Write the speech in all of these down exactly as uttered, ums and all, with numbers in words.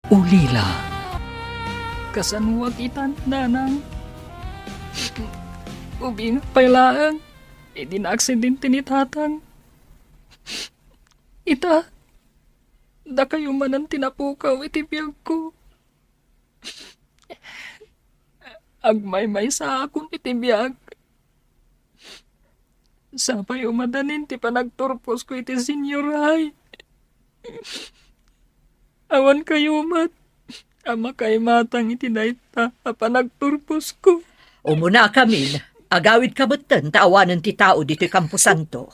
Ulila. Kasanoak itan, Nanang? Ubingak pay laeng idi naaksidente ni Tatang. Ita, dakayo manen ti napukaw iti biagko. Agmaymaysaakon iti biag. Sapay umadanin ti panagturposko iti senior high. Awan kayo met a makaimatang iti dayta a panagturposko. Umunakamin, agawidka metten ta awanen ti tao ditoy kamposanto.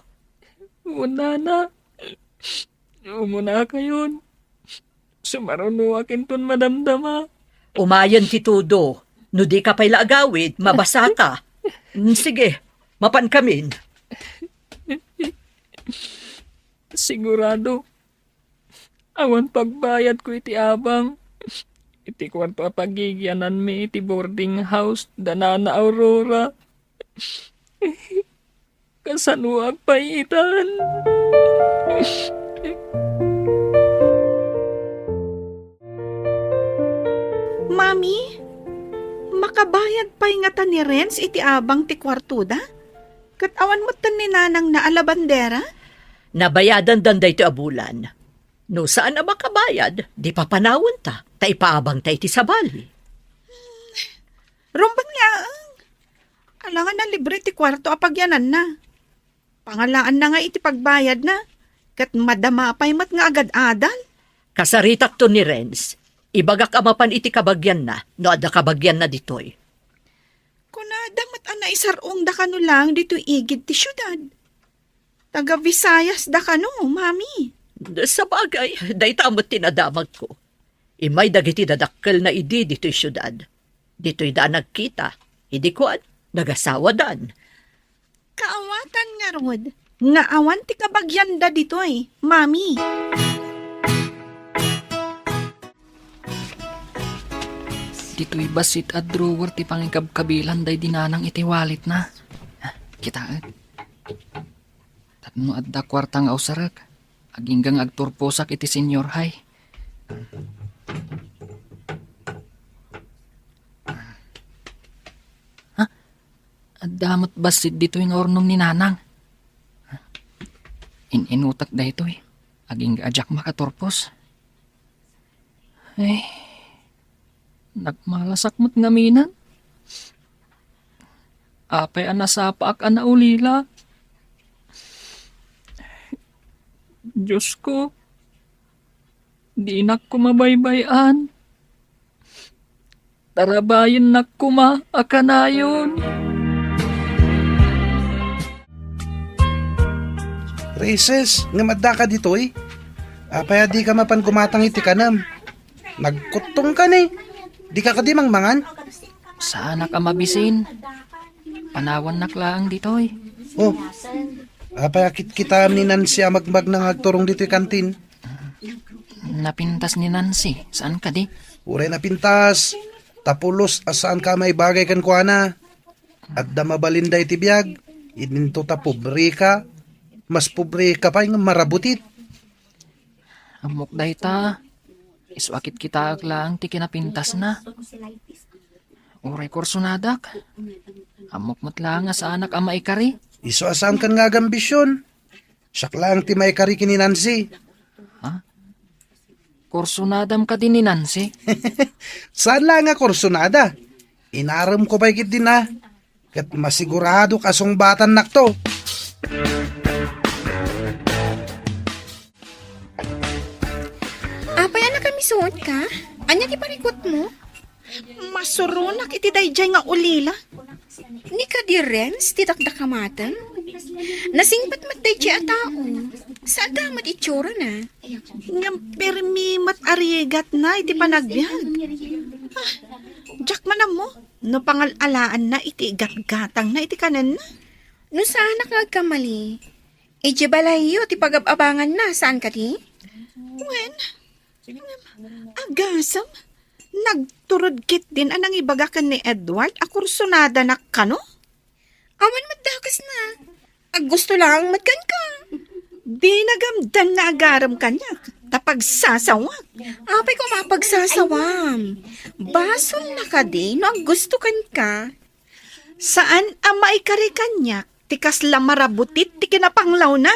Unana, umunakayon. Sumarunoak inton madamdama. Umayen ti tudo. No dika pay la agawid, mabasaka. Mm, sige, mapankamin. Sigurado, awan pagbayadko iti abang. Iti kuarto a pagigiananmi iti boarding house da Nana Aurora. Kasanoak pay itan? Mami, makabayad pay ngata ni Renz iti abang ti kuartoda? Ket awan metten ni nanangna a labandera? Nabayadandan daytoy a bulan. No saan a makabayad, di papanawenta, ta ipaabangta iti sabali. Rumbeng laeng. Alangan a libre ti kuarto a pagiananna. Pangalaanna nga iti pagbayadna, ket madama pay met nga agad-adal. Kasaritakto ni Renz. Ibagak a mapan iti kabagianna no adda kabagianna ditoy. Kunada met a naisar-ongda kano laeng ditoy igid ti siudad. Taga Visayas da kano, Mami. Sabagay, dayta met ti nadamagko. Immay dagiti dadakkelna idi ditoy siudad. Ditoyda a nagkita. Idi kuan, nagasawadan. Kaawatan ngarud nga awan ti kabagianda ditoy, Mami. Ditoy bassit a drawer ti pangikabkabilan daydi nanang iti walletna. Kitaek. Tapno adda kuarta nga usarek, agingga nga agturposak iti senior high. Ha? Adda met bassit ditoy nga urnong ni nanang. In-inutak daytoy. Agingga a diak makaturpos. Ay, nagmalasak met ngamin. Apay a nasapaak a naulila? Diosko, dinak koma baybay-an. Tarabayennak koma a kanayon. Rises, ngem addaka ditoy? Apay a dika mapan gumatang iti kanem? Nagkuttongka ni. Dika kadi mangmangan? Saanak a mabisin. Panawannak laeng ditoy. Oh, apay a kitkitaem ni Nancy a magmagna nga agturong ditoy kantin? Napintas ni Nancy, saan kadi? Uray napintas, ta pulos a saanka a maibagay kenkuana. Adda mabalinda iti biag, idinto ta pobreka, mas pobreka pay nga marabutit. Ammok dayta, isu a kitkitaek laeng ti kinapintasna. Uray kursonadak, ammok met laeng a saanak a maikari. Isu a saankan nga agambision. Siak laeng ti maikari ken ni Nancy. Ha? Kursonadam kadi ni Nancy? Saan laeng a kursonada. Inaremko pay ketdin a. Ket masiguradok a sungbatannakto. Apay a nakamisuotka? Ania ti parikutmo? Masuronak iti daydiay nga ulila. Ni kadi Renz ti dakdakamatem? Nasingpet met daydiay a tao. Saan met itiurana? Ngem permi met a rigatna iti panagbiag. Ah, diak man ammo no pangal-alaanna iti igatgatangna iti kanenna. No saanak nga agkamali, idiay balayyo ti pagab-abanganna, saan kadi? Wen, agasem, nagturod ketdin a nangibaga ken ni Edward a kursonadanak kano? Awan met dakesna. Aggusto laeng met kenka. Di nagamdan nga agarem kaniak, ta pagsasawak. Apay ko mapagsasawam? Basol na kadi no aggusto kenka. Saan a maikari kaniak ti kasla marabutit ti kinapanglawna.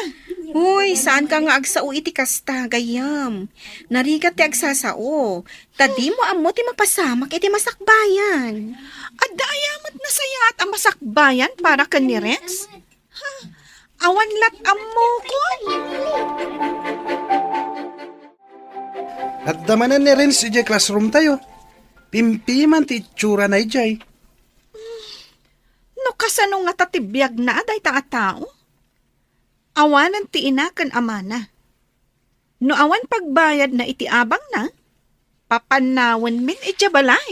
Uy, saan ka nga agsao iti kasta, gayyem. Narigat ti agsasao. Ta dimo ammo ti mapasamak iti masakbayan. Adda aya met nasayaat a masakbayan para ken ni Renz? Ha? Awan lat ammokon. Adda manen ni Renz idiay classroom tayo. Pimpiman ti itsurana idiay. No kasano ngata ti biagna a dayta a tao? Awanen ti ina ken amana. No awan pagbayadna iti abangna, papanawenmin idiay balay.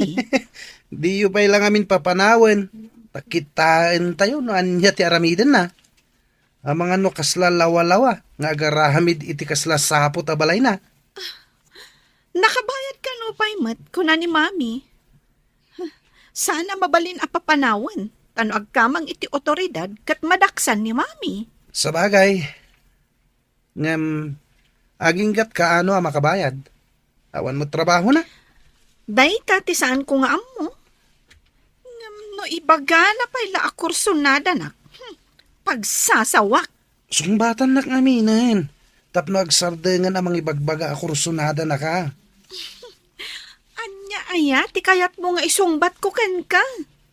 Diyo pay la ngamin papanawen, ta kitaentayo no ania ti aramidenna. Amangan no kasla lawalawa nga agaramid iti kasla saput a balayna. Nakabayad kano pay met, kuna ni Mami. Saan a mabalin a papanawen, ta no agkamang iti otoridad ket madaksan ni Mami. Sabagay. Ngem, aginggat kaano a makabayad? Awan met trabahona? Dayta ti saanko nga ammo. Ngem no ibagana pay la a kursonadanak, hmm, pagsasawak. Sungbatannak ngaminen, tapno agsardengen a mangibagbaga a kursonadanaka. Ania aya ti kayatmo nga isungbatko kenka?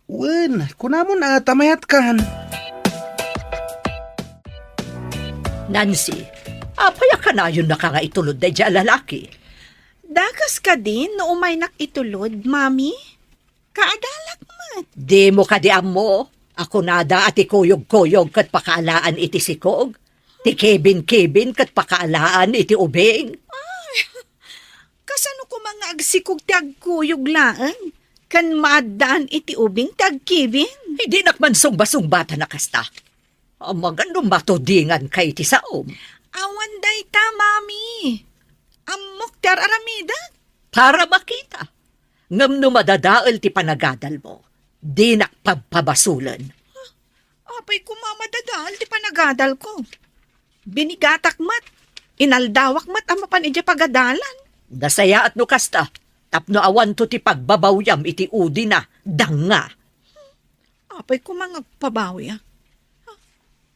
Wen, kunamon a ta mayatkan. Nancy, apay a kanayonnaka nga itulod daydiay a lalaki? Dakas kadi no umaynak itulod, Mami? Kaadalak met. Dimo kadi ammo a kunada a ti kuyog-kuyog ket pakaalaan iti sikog? Ti kibin-kibin ket pakaalaan iti ubing? Ay, kasano koma nga agsikog ti agkuyog laeng ken maaddaan iti ubing ti agkibin? Ay, dinak man sungba-sungbatan a kasta. Amangan no matudinganka iti saom. Awan dayta, Mami. Ammok ti ar-aramidek. Para makita. Ngem no madadael ti panagadalmo, dinak pabpabasolen. Apay koma madadael ti panagadalko. Binigatak met, inaldawak met a mapan idiay pagadalan. Nasayaat no kasta, tapno awanto ti pagbabawyam iti udina, danga. Apay koma nga agpabawiak.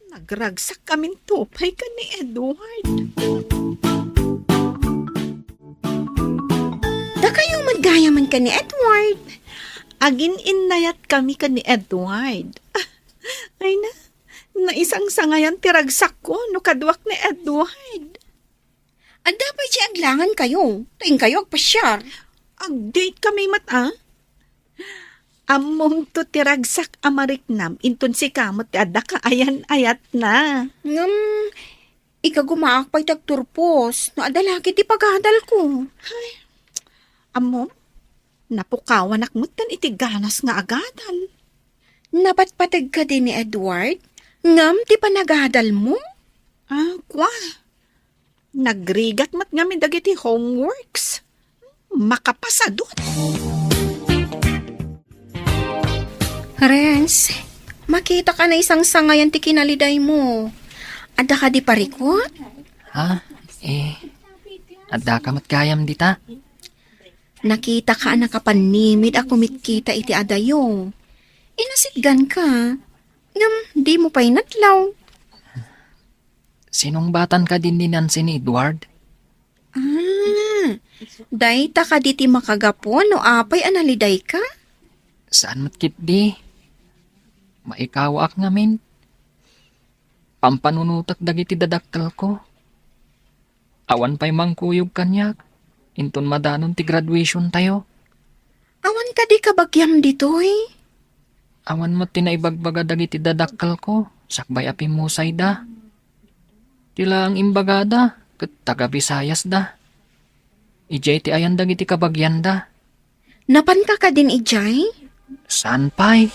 Nagragsak kaminto pay ken ni Edward. Dakayo met gayamen ken ni Edward. Agin-innayat kami ken ni Edward. Ay na, naisangsangayan ti ragsakko no kaduak ni Edward. Adda pay ti aglangankayo, ta inkayo agpasiar. Ag-date kami met, a? Ammomto ti ragsak a mariknam, inton sika met ti adda kaayan-ayatna. Ngem, ikagumaak pay ti agturpos, no adda la ket ti pagadalko. Ay, ammom, napukawanak metten iti ganas nga agadal. Napatpateg kadi ni Edward? Ngem ti panagadalmo? Ah, kua. Nagrigat met ngamin dagiti homeworks. Makapasadut. Renz, makitak a naisangsangayan ti kinalidaymo. Adda kadi parikut? Ha? Eh, addaka met gayam dita? Nakitaka a nakapannimid a kumitkita iti adayo. Inasitganka, ngem dimo pay natlaw. Sinungbatan kadi ni Nancy ni Edward? Ah, dayta kadi ti makagapu no apay a nalidayka? Saan met ketdi. Maikawaak ngamin. Pampanunotek dagiti dadakkelko. Awan pay mangkuyog kaniak inton madanon ti graduationtayo. Awan kadi kabagiam ditoy? Awan met ti naibagbaga dagiti dadakkelko sakbay a pimmusayda. Ti laeng imbagada ket taga-Bisayasda. Idiay ti ayan dagiti kabagianda. Napanka kadin idiay? Saan pay?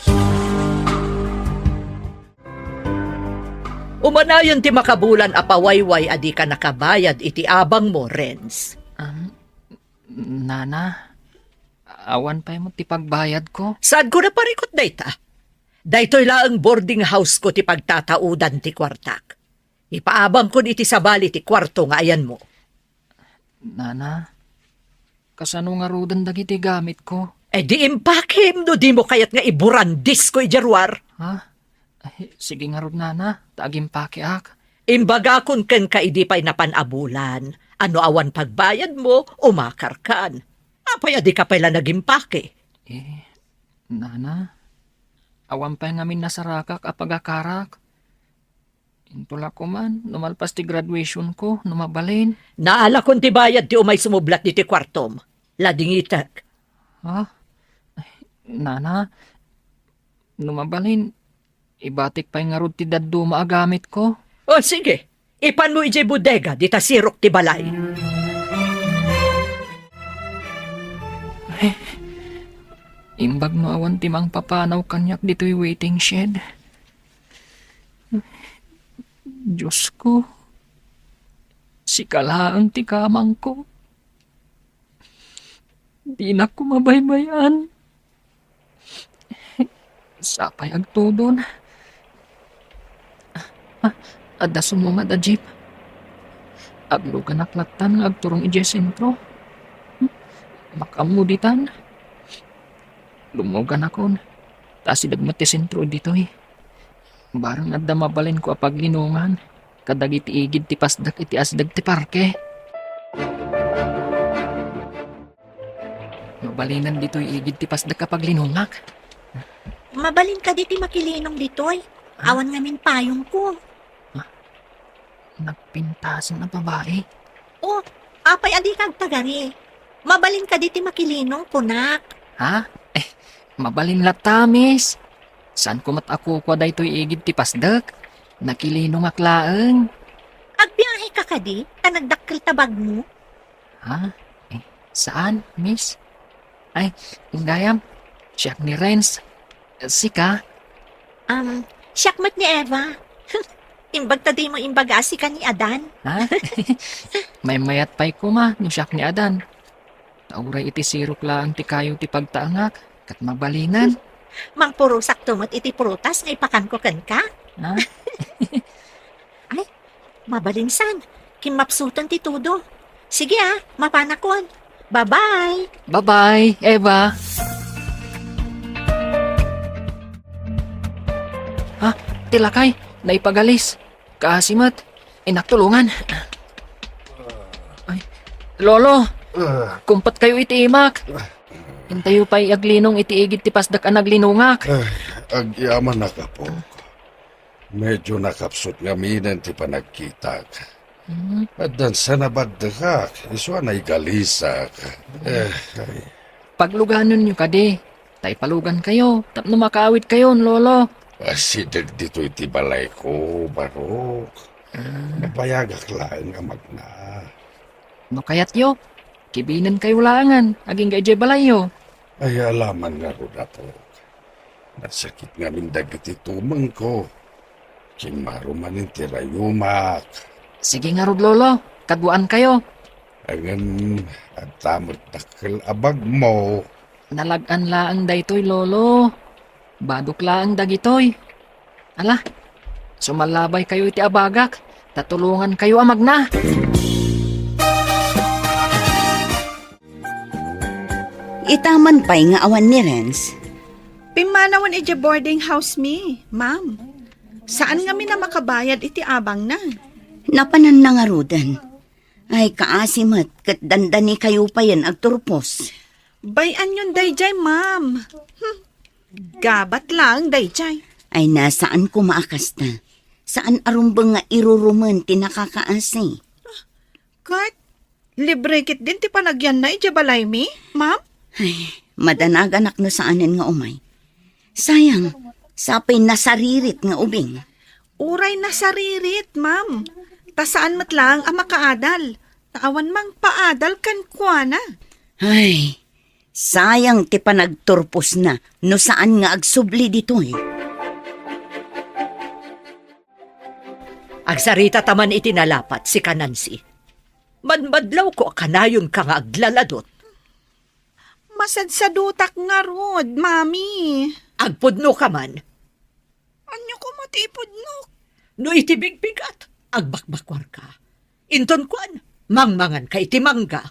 Umanayon ti makabulan a pawayway a dika nakabayad iti abangmo, Renz. Am, Nana, awan pay met ti pagbayadko. Saanko naparikut dayta? Daytoy laeng boarding house ko ti pagtataudan ti kuartak. Ipaabangkon iti sabali ti kuarto nga ayanmo. Nana, kasano ngaruden dagiti gamitko? E di impakem no dimo kayat nga iburandisko idiay ruar. Ha? Ay, sige ngarud, nana, ta agimpakeak. Imbagakon kenka idi pay napan a bulan, a no awan pagbayadmo, umakarkan. Apay a dika pay la nagimpake? E, nana, awan pay ngamin nasarakak a pagakarak. Inton la koman, no malpas ti graduationko, no mabalin. Naalakon ti bayad ti umay sumublat ditoy kuartom. Ladingitek. Ha? Ay, nana, no mabalin, ibatik pay ngarud ti dadduma a gamitko. O, sige. Ipanmo idiay bodega, dita sirok ti balay. Ay, imbag no awan ti mangpapanaw kaniak ditoy waiting shed. Diosko, sika laeng ti kamangko. Dinak ko mabaybay-an. Sapay agtudon. Ah, adda sumungad a jeep. Agluganak lattan nga agturong idiay sentro. Makaammo ditan. Lummuganakon. Ta asideg met ti sentro ditoy. Barang adda mabalinko a paglinongan kadagiti igid ti pasdek iti asideg ti parke. Mabalinan ditoy igid ti pasdek a paglinongak. Mabalin kadi ti makilinong ditoy. Awan ngamin payongko. Nagpintasen a babai. O, apay a dika agtagari? Mabalin kadi ti makilinong, kunak. Ha? E, mabalin latta, miss. Saanko met a kukua daytoy igid ti pasdek. Nakilinongak laeng. Agbiaheka kadi ta nagdakkel ta bagmo? Ha? E, saan, miss? Ay, gayam, siak ni Renz. Sika? Um, siak met ni Eva. Imbag ta dimo imbaga a sika ni Adan. Ha? Maymayat pay koma no siak ni Adan. Ta uray iti sirok laeng ti kayo ti pagtaengak, ket mabalinan. Mangpurosakto met iti prutas nga ipakanko kenka. Ha? Ay, mabalinsan. Kimmapsuten ti tudo. Sige a, mapanakon. Bye-bye. Bye-bye, Eva. Ha? Ti lakay, naipagalis. Kaasi met. Innak tulongan. Ay, Lolo, ah, kumpetkayo iti imak. Intayo pay aglinong iti igid ti pasdek a naglinongak. Ay, agyamanak, apok. Medyo nakapsut ngaminen ti panagkitak. Hmm. Addan sa nabaddekak, isu a naigalisak. Eh, ay. Pagluganenyo kadi, ta ipalugankayo, tapno makaawidkayon, Lolo. Asideg ditoy ti balayko, Barok. Ah. Nabayagak laeng a magna. No kayatyo, kibinenkayo laengen, agingga idiay balayyo. Ay, alaman ngarud, Apok. Nasakit ngamin dagiti tumengko. Kimmaro manen ti rayumak. Sige ngarud, Lolo, kaduaankayo. Ngem adda met dakkel a bagmo. Nalag-an laeng daytoy, Lolo. Badok laeng dagitoy. Ala, sumallabaykayo iti abagak, ta tulongankayo a magna. Ita man pay nga awan ni Renz. Pimmanawen idiay boarding house mi, ma'am. Saan ngamin a makabayad iti abangna. Napananna ngaruden. Ay, kaasi met, ket dandanikayo payen agturpos. Bay-anyon daydiay, ma'am. Hmm. Gabat laeng daydiay. Ay, na, saan koma a kasta. Saan a rumbeng nga irurumen ti nakakaasi. Ket, libre ketdin ti panagyanna idiay balaymi, ma'am? Ay, madanaganak no saanen nga umay. Sayang, sapay nasaririt nga ubing. Uray nasaririt, ma'am. Ta saan met laeng a makaadal. Ta awan mangpaadal kenkuana. Ay, sayang ti panagturposna no saan nga agsubli ditoy. Agsarita ta man iti nalapat, sika Nancy. Madmadlawko a kanayonka nga aglaladot. Masadsadutak ngarud, Mami. Agpudno ka man. Ania koma ti ipudnok? No iti bigbigat, agbakbakuarka. Inton kuan, mangmanganka iti mangga.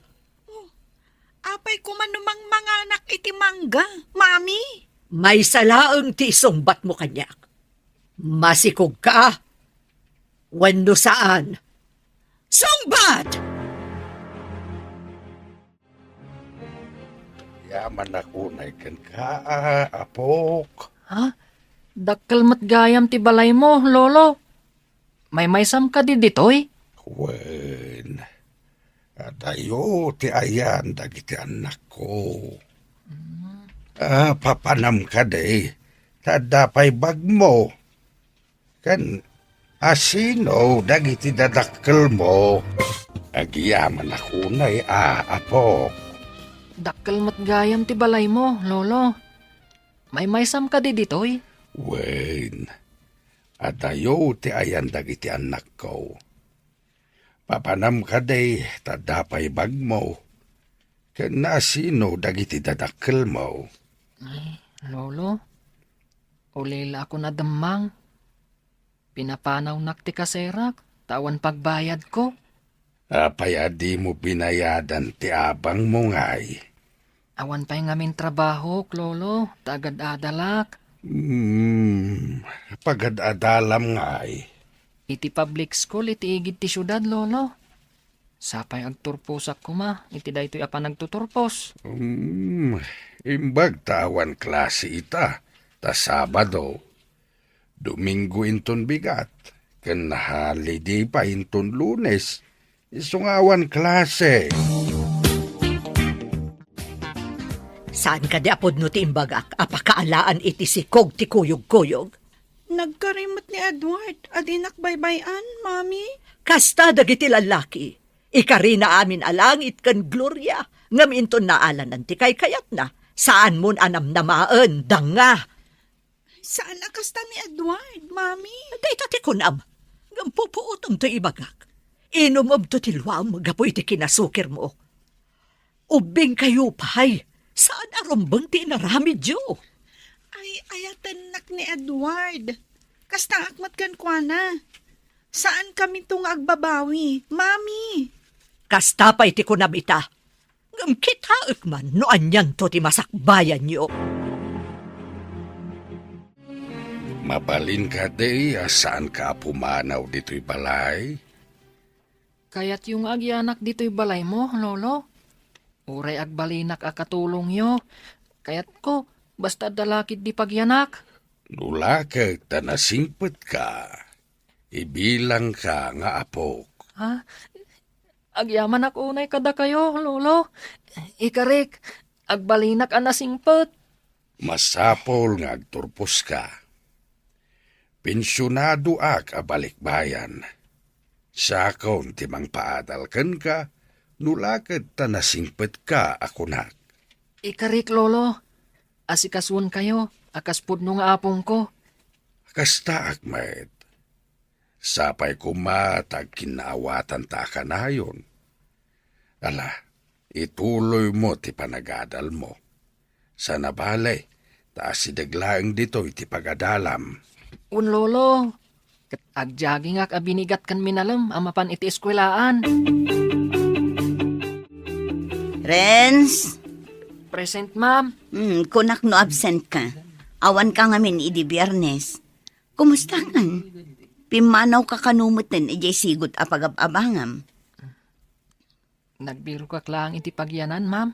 Oh, apay koma no mangmanganak iti mangga, Mami? Maysa laeng ti isungbatmo kaniak. Masikogka wenno saan? Sungbat! Yaman ako nay kenka, a, apok. Ha? Dakkel met gayam ti balaymo, Lolo. Maymaysam kadi ditoy? Wen, adayo ti ayan dagiti annakko. Mm. Ah, papanam kadi, ta adda pay bagmo. Ken asino dagiti dadakkelmo? Agyamanak unay a, apok. Dakkel met gayam ti balaymo, Lolo. Maymaysam kadi ditoy? Wen, adayo ti ayan dagiti annakko. Papanam kadi ta adda pay bagmo. Ken asino dagiti dadakkelmo? Ay, Lolo, ulila ako nademmang. Pinapanawnak ti kaserak, ta awan pagbayadko. Apay a dimo binayadan ti abangmo ngay? Awan pay ngamin trabahok, Lolo, ta agad-adalak. Hmm, pagad-adalam ngay? Iti public school iti igid ti siudad, Lolo. Sapay agturposak koma iti daytoy a panagtuturpos. Hmm, imbag ta awan klase ita, ta Sabado. Domingo inton bigat, ken holiday pay inton Lunes, isu nga awan klase. Saan kadi a pudno ti imbagak a pakaalaan iti sikog ti kuyogkuyog? Nagkari met ni Edward a dinak baybay-an, Mami. Kasta dagiti lallaki. Ikarina amin a langit ken gloria, ngem inton naalanan ti kaykayatna, saanmon a namnamaen, danga. Saan a kasta ni Edward, Mami. Dayta ti kunam. Ngem pupuotem ti ibagak. Inumemto ti luam gapu iti kinasukirmo. Ubbingkayo pay. Saan a rumbeng ti inaramidyo. Ay, ayatennak ni Edward. Kastaak met kenkuana. Saan kaminto nga agbabawi, Mami. Kasta pay ti kunam ita. Ngem kitaek man no anianto ti masakbayanyo. Mabalin kadi a saanka a pumanaw ditoy balay? Kayatyo nga agyanak ditoy balaymo, Lolo? Uray agbalinak a katulongyo. Kayatko, basta adda lakid di pagyanak. No laked ta nasingpetka, ibilangka nga apok. Ha? Agyamanak unay kadakayo, Lolo. Ikarik, agbalinak a nasingpet. Masapul nga agturposka. Pensionadoak a balikbayan. Siakon ti mangpaadal kenka no laked ta nasingpetka a kunak. Ikarik, Lolo. Asikasuenkayo a kas pudno nga apongko. Kastaak met. Sapay koma ta agkinnaawatanta a kanayon. Ala, ituloymo ti panagadalmo. Saan a bale, ta asideg laeng ditoy ti pagadalam. Wen, Lolo, ket agjagingak a binigat ken minalem a mapan iti eskuelaan. Renz? Present, ma'am. Hmm, kunak no absent ka. Awan ka ngamin idi Biyernes. Kumusta kan? Pimmanawka kano metten idiay sigud a pagab-abangam? Nagbirokak laeng iti pagyanan, ma'am.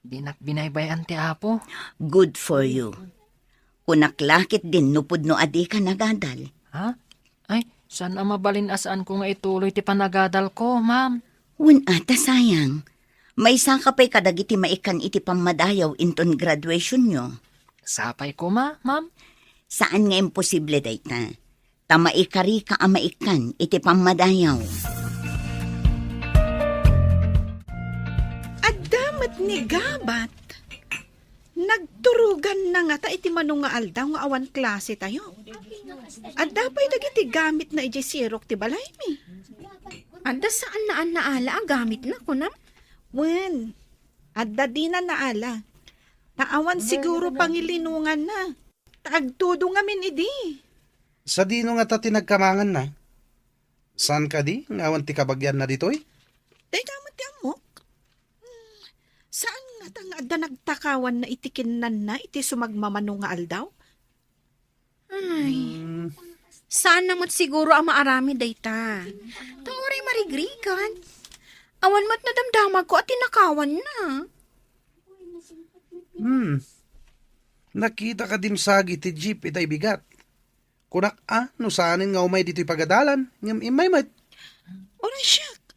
Dinak binaybay-an ti Apo. Good for you. Kunak la ketdin no pudno a dika nagadal. Ha? Ay, saan a mabalin a saanko nga ituloy ti panagadalko, ma'am? Wen a, ta sayang. Maysaka pay kadagiti maikkan iti pammadayaw inton graduationyo. Sapay koma, ma'am? Saan nga imposible dayta. Ta maikarika a maikkan iti pammadayaw. Adda met ni Gabat. Nagturoganna ngata iti mano nga aldaw nga awan klasetayo. Adda pay dagiti gamitna idiay sirok ti balaymi. Adda saan a naala a gamitna, kunam? Wen, adda dina naala. Ta awan siguro pangilinonganna. Ta agtudong ngamin idi. Sadino ngata ti nagkamanganna? Saan kadi nga awan ti kabagianna ditoy? Dayta met ti ammok. Hmm, saan ngata nga adda nagtakawanna iti kinnanna iti sumagmamano nga aldaw? Ay, Hmm. Saanna met siguro a maaramid dayta. Ta uray marigrigat. Awan met nadamdamagko a tinakawanna. Hmm. Nakita kadim sagi ti jeep ita ibigat. Kunak a, no saanen nga umay ditoy pagadalan, ngem immay met. Uray siak.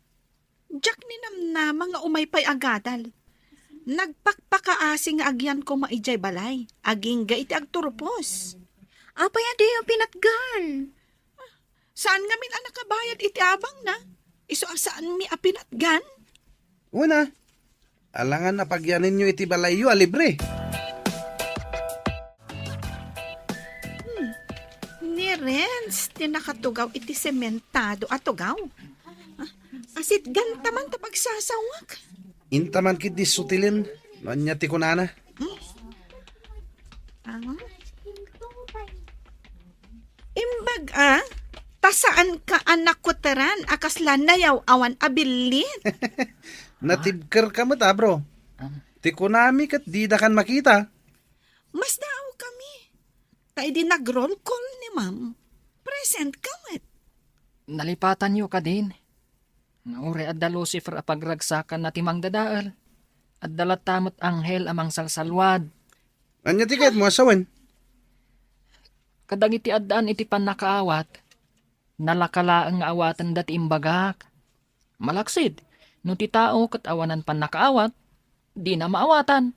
Diak ninamnama nga umay pay agadal. Nagpakpakaasi nga agyan koma idiay balay, agingga iti agturpos. Apay a diyo pinatgan? Saan ngamin a nakabayad iti abangna? Isu a saanmi a pinatgan? Una, alangan a pagyanenyo iti balayyo a libre. Hmm. Ni Renz ti nakatugaw iti sementado a tugaw. Ah, asitgan ta man ta pagsasawak. Inta man ket di sutilen no ania ti kunana. Hmm? Ah? Imbag a, ta saan ka a nakuteran a kasla nayaw-awan a billit. Natibker ka met, a, bro. Ah. Ti kunami ket dida kan makita. Masdaaw kami. Ta idi nag-roll call ni ma'am, present ka met. Nalipatanyo kadin. Nga uray adda Lucifer a pagragsakanna ti mangdadael, adda latta met anghel a mangsalsalwad. Ania ti kayatmo a sawen? Kadagiti addaan iti pannakaawat, nalaka laeng nga awatenda ti imbagak. Malaksid, no ti tao ket awanan pannakaawat, dina maawatan.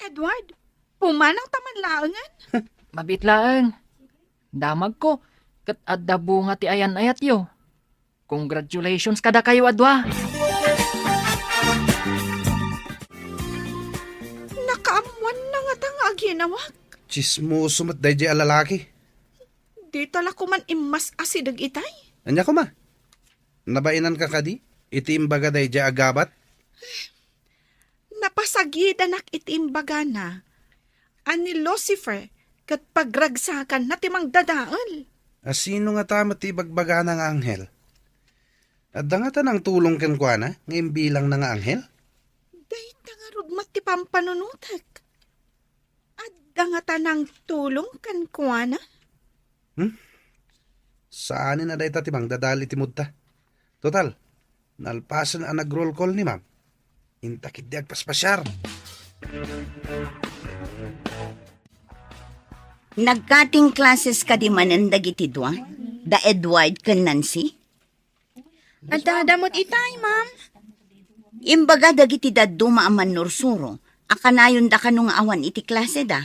Edward, pumanawta man laengen? Mabiit laeng. Damagko, ket adda bunga ti ayan-ayatyo. Congratulations kadakayo a dua. Nakaammoanna ngata nga aginawak. Tsismoso met daydiay a lalaki. Dita la koman immas-asideg itay. Ania koma? Nabainanka kadi iti imbaga daydiay a gabat? Napasagidanak iti imbagana a ni Lucifer ket pagragsakanna ti mangdadael. A sino ngata met ti ibagbagana nga anghel? Adda ngata nangtulong kenkuana nga imbilangna nga anghel? Dayta ngarud met ti pampanunotek. Adda ngata nangtulong kenkuana? Hmm? Saanen a dayta ti mangdadael iti moodta. Total, nalpasen a nag-roll call ni ma'am. Inta ketdi agpaspasiar. Nag-cutting classes kadi manen dagiti dua, da Edward ken Nancy? Adda, adda met itay, ma'am. Imbaga dagiti dadduma a mannursuro a kanayonda kano nga awan iti klaseda.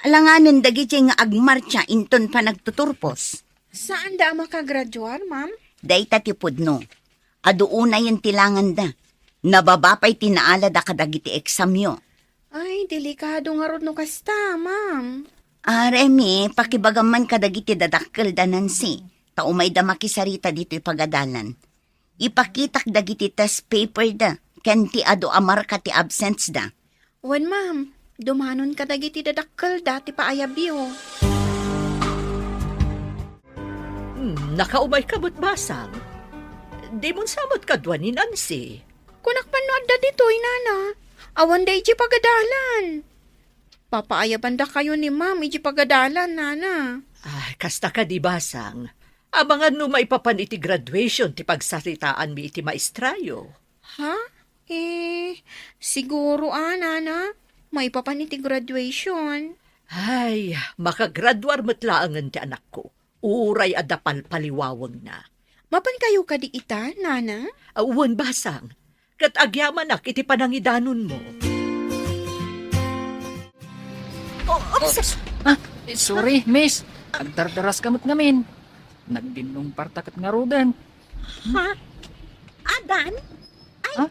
Alanganen dagiti nga agmartsa inton panagtuturpos. Saanda a makagraduar, ma'am? Dayta ti pudno. Adu unayen ti langanda. Nababa pay ti naalada kadagiti eksamyo. Ay, delikado ngarud no kasta, ma'am. Ah, Remy, pakibagam man kadagiti dadakkelda, Nancy, ta umayda makisarita ditoy pagadalan. Ipakitak dagiti test paper da, ken ti adu a marka ti absence da. Wen, ma'am, dumanon kadagiti dadakkel da ti paayabyo. Hmm, nakaumay ka met, Basang. Dimon sa met kadua ni Nancy. Kunak pay no adda ditoy, nana. Awan da iti pagadalan. Papaayabandakayo ni ma'am iti pagadalan, nana. Ah, kasta kadi, Basang. Amangan no maipapan iti graduation ti pagsaritaanmi iti maestrayo. Ha? Eh, siguro a, nana. Maipapan iti graduation. Ay, makagraduar met laengen ti anakko. Uray adda palpaliwawengna. Mapankayo kadi ita, nana? Ah, wen, Basang. Ket agyamanak iti panangidanonmo. Oh, oops! Oops. Ah, eh, sorry, miss. Agdardaras ka met ngamin. Nagdinnungparta ket ngaruden. Ha? Adan? Ay, Ha?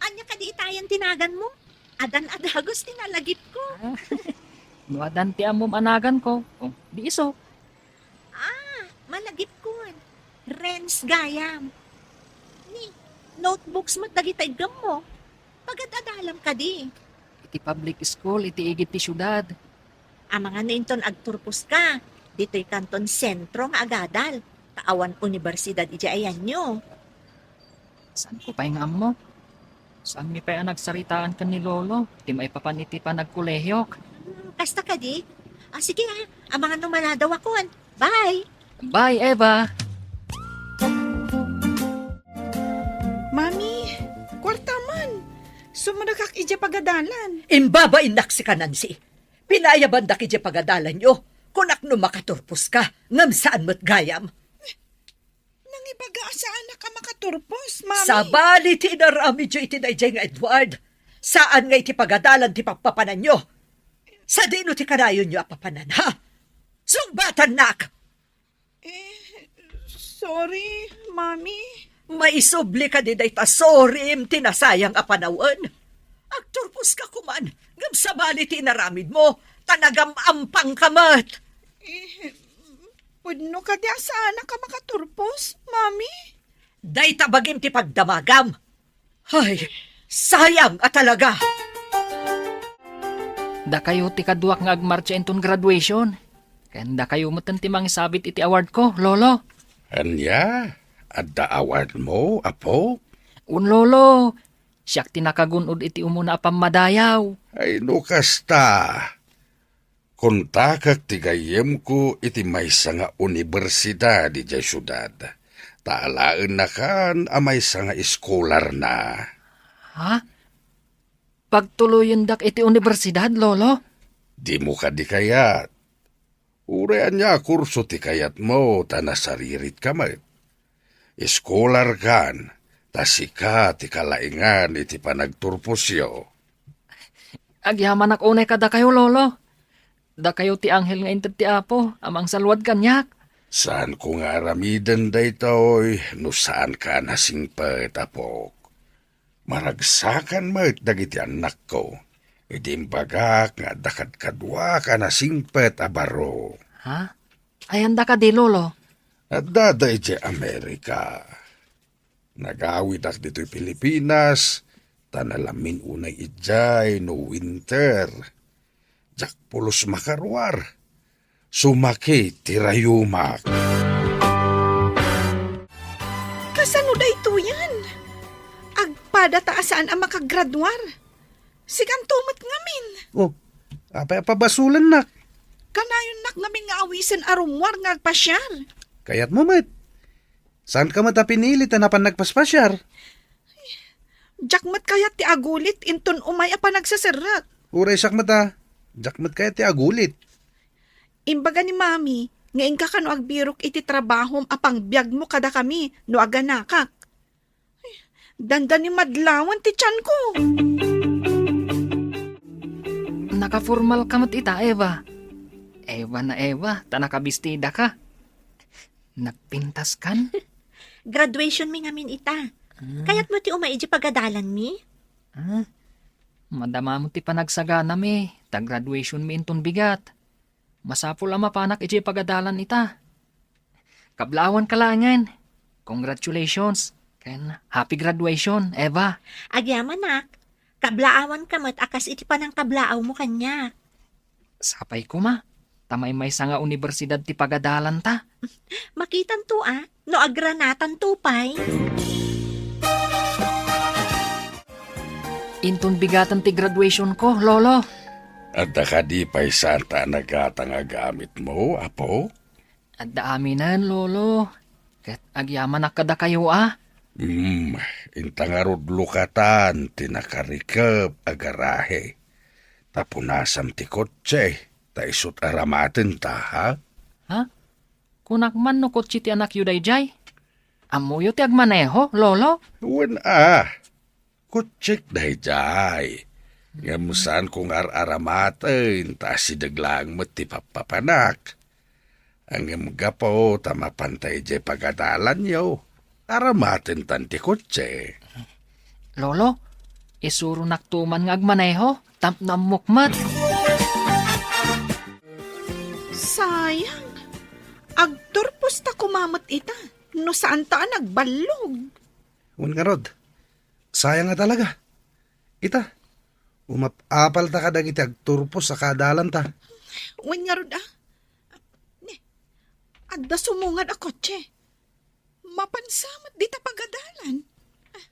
Ania kadi itayen ti naganmo? Adan a dagus ti nalagipko. Ah, no adan ti ammom a naganko, oh, di isu. Ah, malagipkon. Renz gayam. Ni, notebooks met dagita iggemmo. Pagad-adalam kadi. Iti public school, iti igid ti siudad. Amangan no inton agturposka, ditoy kanton sentro nga agadal. Ta awan universidad idiay ayanyo. Saanko pay nga ammo? Saanmi pay a nagsaritaan ken ni Lolo ti maipapan iti panagkolehiok? Hmm, kasta kadi? Ah, sige ah. Amangan no maladawakon. Bye! Bye, Eva! Mami, kuarta man. Sumrekak idiay pagadalan. Imbabainnak sika, Nancy. Pinaayabandak idiay pagadalanyo. Kunak no makaturposka, ngem saan met gayam. Nangibaga a saanak a makaturpos, Mami. Sabali ti inaramidyo iti daydiay nga Edward. Saan nga iti pagadalan ti pappapananyo. Sadino ti kanayonyo a papanan, ha? Sungbatannak! Eh, sorry, Mami. Maisubli kadi dayta sorryem ti nasayang a panawen? Agturposka koman, ngem sabali ti inaramidmo, ta nagam-ampangka met. Eh, pudno kadi a saanak a makaturpos, Mami? Dayta bagim ti pagdamagam. Ay, sayang a talaga! Dakayo ti kaduak nga agmartsa inton graduation. Ken dakayo metten ti mangisabit iti awardko, Lolo. Ania? Adda awardmo, apo? Wen, Lolo. Siak ti nakagun-od iti umuna a pammadayaw. Ay, no kasta, kontakek ti gayyemko iti maysa nga universidad idiay siudad. Ta alaennakan a maysa nga eskolarna. Ha? Pagtuloyendak iti universidad, Lolo? Dimo kadi kayat? Uray ania a kurso ti kayatmo ta nasariritka met. Eskolarkan, ta sika ti kalaengan iti panagturposyo. Agyamanak unay kadakayo, Lolo. Dakayo ti anghel nga inted ti Apo a mangsalluad kaniak. Saanko nga aramiden daytoy no saanka a nasingpet, apok. Maragsakan met dagiti annakko idi imbagak nga adda kadkaduak a nasingpet a baro. Ha? Ayanda kadi, Lolo? Addada idiay Amerika. Nagawidak ditoy Pilipinas, ta nalamin unay idiay no winter. Diak pulos makaruar. Sumaki ti rayumak. Kasano daytoyen? Agpadata a saan a makagraduar. Sikanto met ngamin. Oh, apay a pabasolennak? Kanayonnak ngamin nga awisen a rummuar nga agpasiar. Kayatmo met. Saanka met a pinili ta napan nagpaspasiar? Diak met kayat ti agulit inton umay a panagseserrek. Uray siak met a, diak met kayat ti agulit. Imbaga ni Mami nga inka kano agbirok iti trabahom a pangbiagmo kadakami no aganakak. Dandani madlawan ti tianko. Nakaformalka met ita, Eva. Eva na Eva, ta nakabistidaka. Nagpintaskan? Graduationmi ngamin ita. Ah. Kayatmo ti umay idiay pagadalanmi? Ah, madamam ti panagsaganami, ta graduationmi inton bigat. Masapul a mapanak idiay pagadalan ita. Kablaawanka laengen. Congratulations, ken happy graduation, Eva. Agyamanak, kablaawanka met a kas iti panangkablaawmo kaniak. Sapay koma, ta maymaysa nga universidad ti pagadalanta. Makitanto a, no agranatanto pay. Inton bigaten ti graduationko, Lolo. Adda kadi pay santa a nagatang a gamitmo, apo? Adda aminen, Lolo. Ket agyamanak kadakayo a. Hmm, inta ngarud lukatan ti nakarikep a garahe. Ta punasam ti kotse, ta isut' aramatenta, ha? Ha? Kunak man no kotse ti anakyo daydiay? Ammoyo ti agmaneho, Lolo? Wen a. Kutsek daydiay. Ngem saanko nga ar-aramaten ta asideg laeng met ti pappapanak. Ngem gapu ta mapanta idiay pagadalanyo, aramatentan ti kotse. Lolo, isuronakto man nga agmaneho, tapno ammok met. Sayang, agturposta koma met ita, no saanta a nagballog. Wen ngarud, sayang a talaga. Ita, umap-apalta kadagiti agturpos a kaadalanta. Wen ngarud a. Ni, adda sumungad a kotse. Mapansa met dita pagadalan. Ah,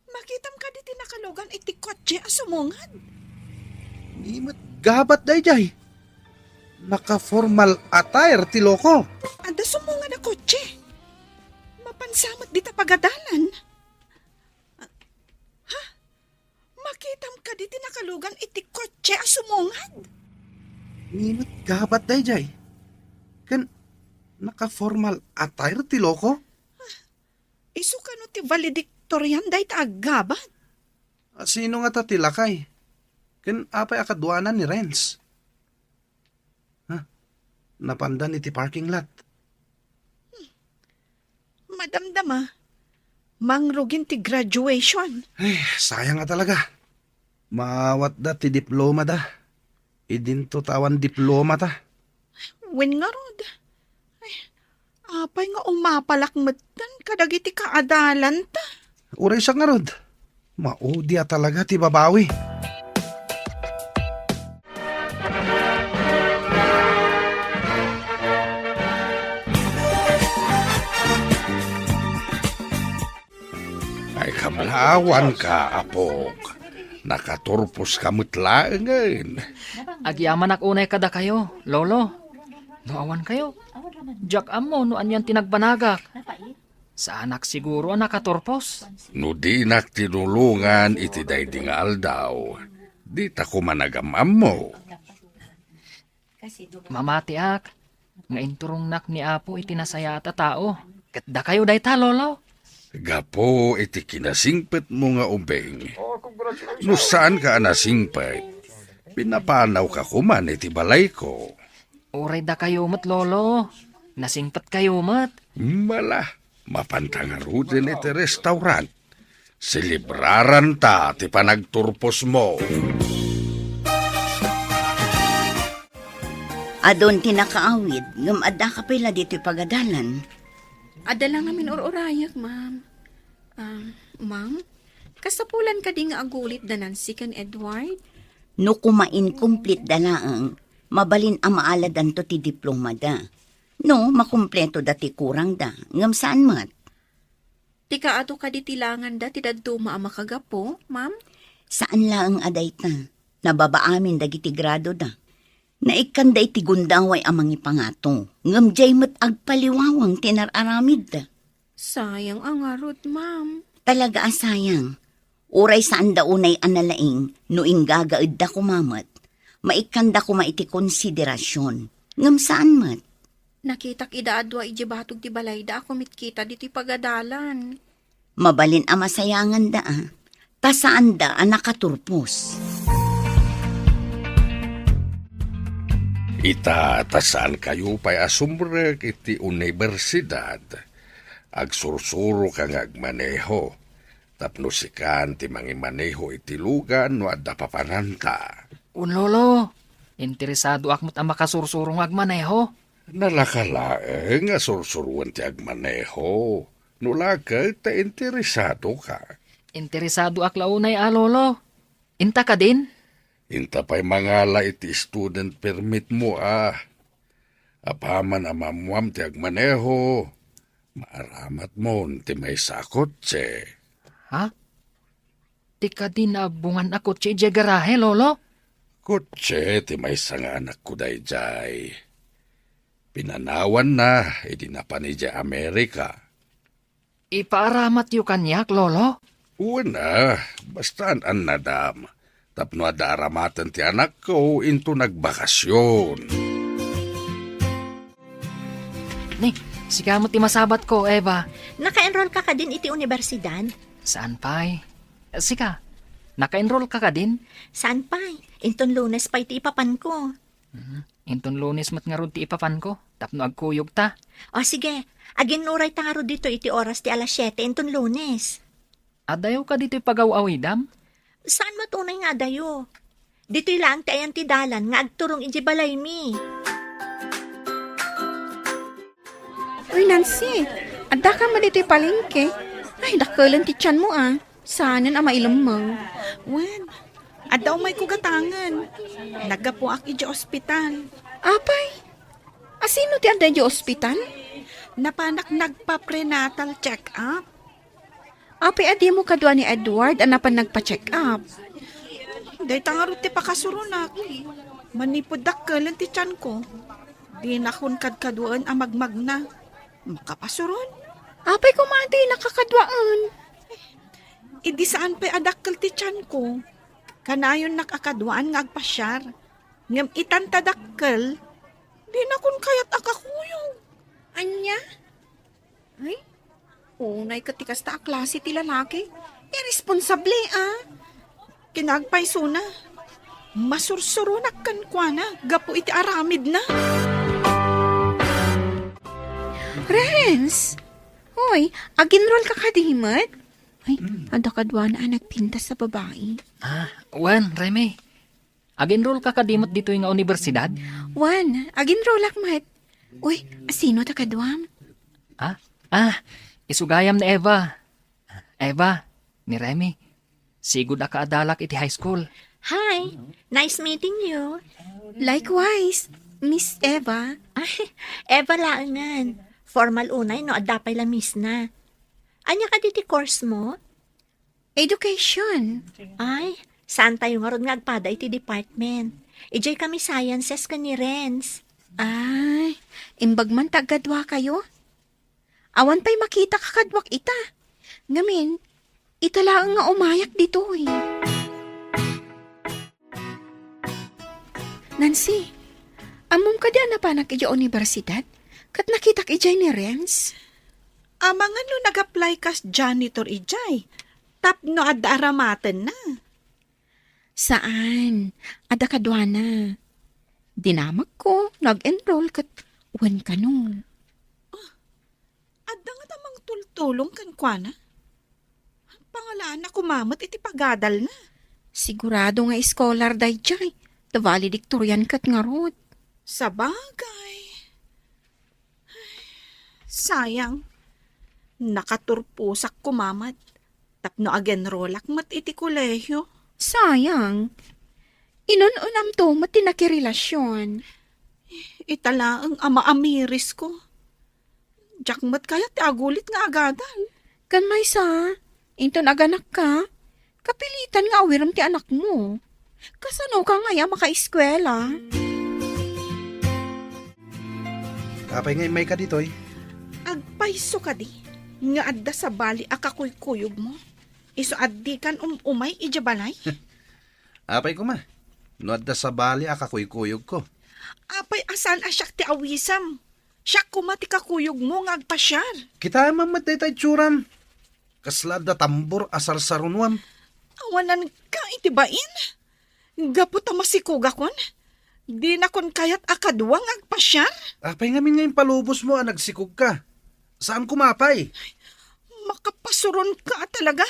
makitam kadi ti nakalugan iti kotse a sumungad? Ni met gabat daydiay. Naka-formal attire ti loko. Adda sumungad a kotse. Mapansa met dita pagadalan. Ah, ha? Makitam kadi ti nakalugan iti kotse a sumungad? Ni met gabat daydiay. Ken naka-formal attire ti loko? Isu kano ti valedictorian dayta a gabat? A, sino ngata ti lakay? Ken apay a kaduanan ni Renz? Ha? Napandan iti parking lot. Madamdama, mangrugin ti graduation. Ay, sayang nga talaga. Maawatda ti diplomada. Idinto ta awan diplomata. Wen ngarud. Ay, apay nga umapalak metten kadagiti kaadalanta? Uray sa ngarud. Maudi a talaga ti babawi. Ay, kablaawanka, apok. Nakaturposka met laengen. Agyamanak unay kadakayo, Lolo. No awankayo, diak ammo no anian ti nagbanagak. Saanak siguro a nakaturpos. No dinak tinulongan iti daydi nga aldaw, dita koma nagam-ammo. Mamatiak nga inturongnak ni Apo iti nasayaat a tao. Ket dakayo dayta, Lolo. Gapu iti kinasingpetmo nga ubing, no saanka a nasingpet, pinapanawka koman iti balayko. Uray dakayo met, Lolo. Nasingpetkayo met. Mala, mapanta ngaruden iti restaurant. Selebraranta ti panagturposmo. Adun ti nakaawid, ngem addaka pay la ditoy pagadalan? Adda la ngamin ur-urayak, ma'am. Ah, ma'am, kasapulan kadi nga agulit da Nancy ken Edward? No koma inkumplitda laeng, mabalin a maaladanto ti diplomada. No, makumpletoda ti kurangda, ngem saan met. Ti kaadu kadi ti langanda ti dadduma a makagapu, ma'am? Saan laeng a dayta. Nababa amin dagiti gradoda. Naikkanda iti gundaway a mangipangato, ngem diay met agpaliwawang ti nar-aramidda. Sayang a ngarud, ma'am. Talaga a sayang. Uray saanda unay a nalaing no inggagaedda koma met, maikkanda koma iti konsiderasion. Ngem saan met. Nakitak ida a dua idiay batog ti balayda a kumitkita ditoy pagadalan. Mabalin a masayanganda a, ta saanda a nakaturpos. Ita, ta saankayo pay a sumrek iti universidad, agsursuroka nga agmaneho, tapno sikan ti mangimaneho iti lugan no adda papananta. Wen, Lolo, interesadoak met a makasursuro nga agmaneho. Nalaka laeng a sursuroen ti agmaneho. No la ket ta interesadoka. Interesadoak la unay a, Lolo. Inta kadin? Inta pay mangala iti student permit mo a. Apaman a maammuam ti agmaneho, maaramatmon ti maysa a kotse. Ha? Ti kadi naabbongan a kotse idiay garahe, Lolo? Kotse ti maysa nga anakko daydiay. Pinanawanna idi napan idiay Amerika. Ipaaramatyo kaniak, Lolo? Wen a, basta an-annadam. Tapno adda aramaten ti anakko inton agbakasyon. Ni, sika met ti masabatko, Eva. Naka-enroll ka kadin iti universidad? Saan pay. Sika, naka-enroll ka kadin? Saan pay. Inton Lunes pay ti ipapanko. Mhm. Inton Lunes met ngarud ti ipapanko, tapno agkuyogta. O sige, aginnuray ta ngarud ditoy iti oras ti alas siete inton Lunes. Adayo ka ditoy pagaw-awidam? Saan met unay nga adayo? Ditoy laeng ti ayan ti dalan nga agturong idiay balaymi. Uy, Nancy, adda ka met ditoy palengke? Ay, dakkelen ti tianmo a. Saanen a mailemmeng. Wen, adda umayko gatangen. Naggapuak idiay ospital. Apay, a sino ti adda idiay ospital? Napanak nagpa-prenatal check-up. Apay a dimo kadua ni Edward a napan nagpa-check-up? Dayta ngarud ti pakasuronak. Manipud dakkelen ti tiyanko, dinakon kadkaduaen a magmagna. Makapasuron? Apay koma a dinaka kaduaen? Idi saan pay a dakkel ti tiyanko, kanayonnak a kaduaan nga agpasiar. Ngem itan ta dakkel, dinakon kayat a kakuyog. Ania? Ay, unay ket ti kasta a klase ti lalaki. Irresponsable, a. Kinagpaysona. Masursuronak kenkuana gapu iti aramidna. Renz! Hoy, ag-enroll ka kadi met? Ay, adda kaduana a nagpintas a babai. Ah, wen, Remy. Ag-enroll ka kadi met ditoy nga universidad? Wen, ag-enrollak met. Uy, asino ta kaduam? Ah? Ah, isu gayam ni Eva. Eva, ni Remy. Sigud a kaadalak iti high school. Hi, nice meeting you. Likewise, Miss Eva. Ay, Eva laengen. Formal unay no adda pay la Miss na. Ania kadi ti course mo? Education. Ay, saan tayo ngarud nga agpada iti department? Idiay kami sciences ken ni Renz. Ay, imbag man ta aggaduakayo. Awan pay makita kakaduak ita. Ngamin, ita laeng nga umayak ditoy. Nancy, ammom kadi a napanak idiay universidad? Ket nakitak idiay ni Renz? Amangan no nag-apply kas janitor idiay, tapno adda aramatenna. Saan, adda kaduana. Dinamagko, nag-enroll ket wen kano. Adda ngata mangtultulong kenkuana? Pangalaanna koma met iti pagadalna. Sigurado nga scholar daydiay, ta valedictorian ket ngarud. Sabagay. Sayang, nakaturposak koma met tapno ag-enrollak met iti kolehio. Sayang. Inun-unamto met ti nakirelasyon. Ita laeng a maamirisko. Diak met kayat ti agulit nga agadal. Ken maysa, inton aganakka, kapilitan nga awirem ti anakmo. Kasanoka ngay a makaeskuela? Apay nga immayka ditoy? Agpayso kadi nga adda sabali a kakuykuyogmo? Isu a dikan um-umay idiay balay? Apay koma, no adda sabali a kakuykuyogko? Apay a saan a siak ti awisem? Siak koma ti kakuyogmo nga agpasiar. Kitaem met dayta itsuram. Kasla adda tambor a sarsarunoam. Awananka iti bain? Gapu ta masikogakon, dinakon kayat a kadua nga agpasiar? Apay ngamin nga impalubosmo a nagsikogka? Saan koma pay? Makapasuronka a talaga.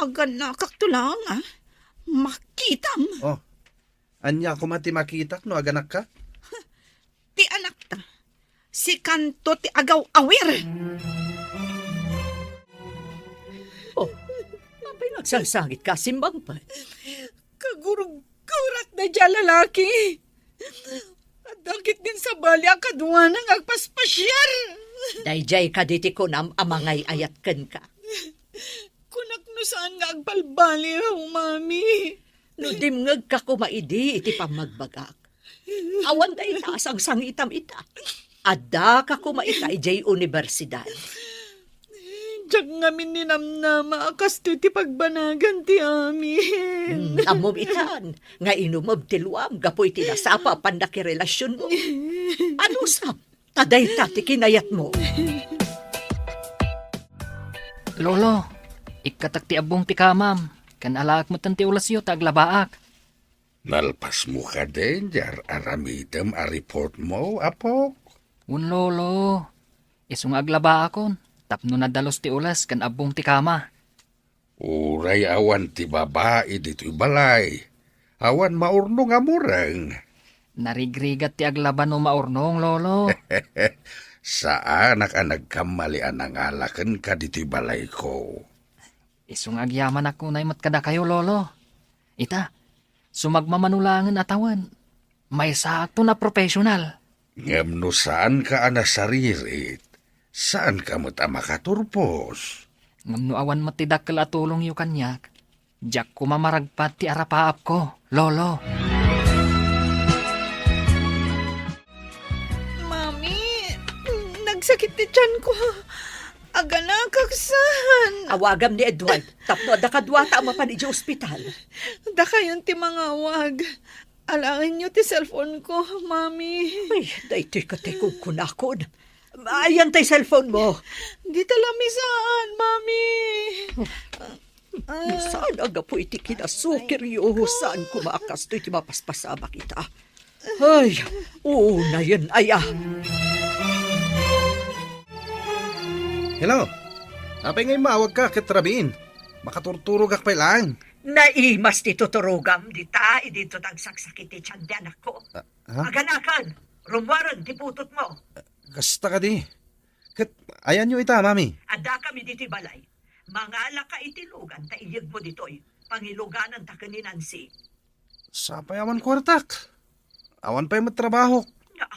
Aganakakto laeng, a. Makitam. Oh, ania koma ti makitak no aganakka? Ti anakta, sikanto ti agaw-awir. Oh, apay nga agsangsangitka a simmangpet? Kagurgurak daydiay a lalaki. Adda ketdin sabali a kaduana nga agpaspasiar. Daydiay kadi ti kunam a mangay-ayat kenka? Kunak no saan nga agbalbaliw, Mami. No dimngegka koma idi iti pammagbagak, awan dayta a sangsangitam ita. Addaka koma ita idiay universidad. Diak ngamin ninamnama a kastoy ti pagbanagan ti amin. Hmm, ammom itan nga inumeb ti luam gapu iti nasapa a pannakirelasionmo. Anusam, ta dayta ti kinayatmo. Lolo, ikkatak ti abbong ti kamam, ken alaek metten ti ulasyo ta aglabaak. Nalpasmo kadin diay ar-aramidem a reportmo, apok? Wen, Lolo. Isu nga aglabaakon tapno nadalus ti ulas ken abbong ti kama. Uray awan ti babai ditoy balay, awan maurnong a mureng. Narigrigat ti aglaba no maurnong, Lolo. Saanak a nagkammali a nangala kenka ditoy balayko. Isu nga agyamanak unay met kadakayo, Lolo. Ita, sumagmamano laengen a tawen, maysaakton a professional. Ngem no saanka a nasaririt, Saanka met a makaturpos. Ngem no awan met ti dakkel a tulongyo kaniak, diak koma maragpat ti arapaapko, Lolo. Mami, nagsakit ti tiyanko. Aganakak saan. Awagam ni Edward tapno adda kaduata a mapan idiay ospital. Dakayon ti mangawag. Alaenyo ti cellphone ko, Mami. Ay, daytoy ket ti kunkunakon. Ayan tay cellphone mo. Dita lamisaan, Mami. Ah. No saan a gapu iti kinasukiryo, saan koma a kastoy ti mapaspasamak ita. Ay, unayen aya. Hello. Apay nga immawagka ket rabiin? Makaturturogak pay laeng. Naimas ti tuturogam dita, idinto ta agsaksakit ti tian ti anakko. Ah, ha? Aganakan, rummuaren ti putotmo. Kasta kadi. Ket ayanyo ita, Mami? Addakami ditoy balay. Mangalaka iti lugan ta iyegmo ditoy. Pangilugananta ken ni Nancy. Sapay awan kuartak. Awan pay met trabahok. Na,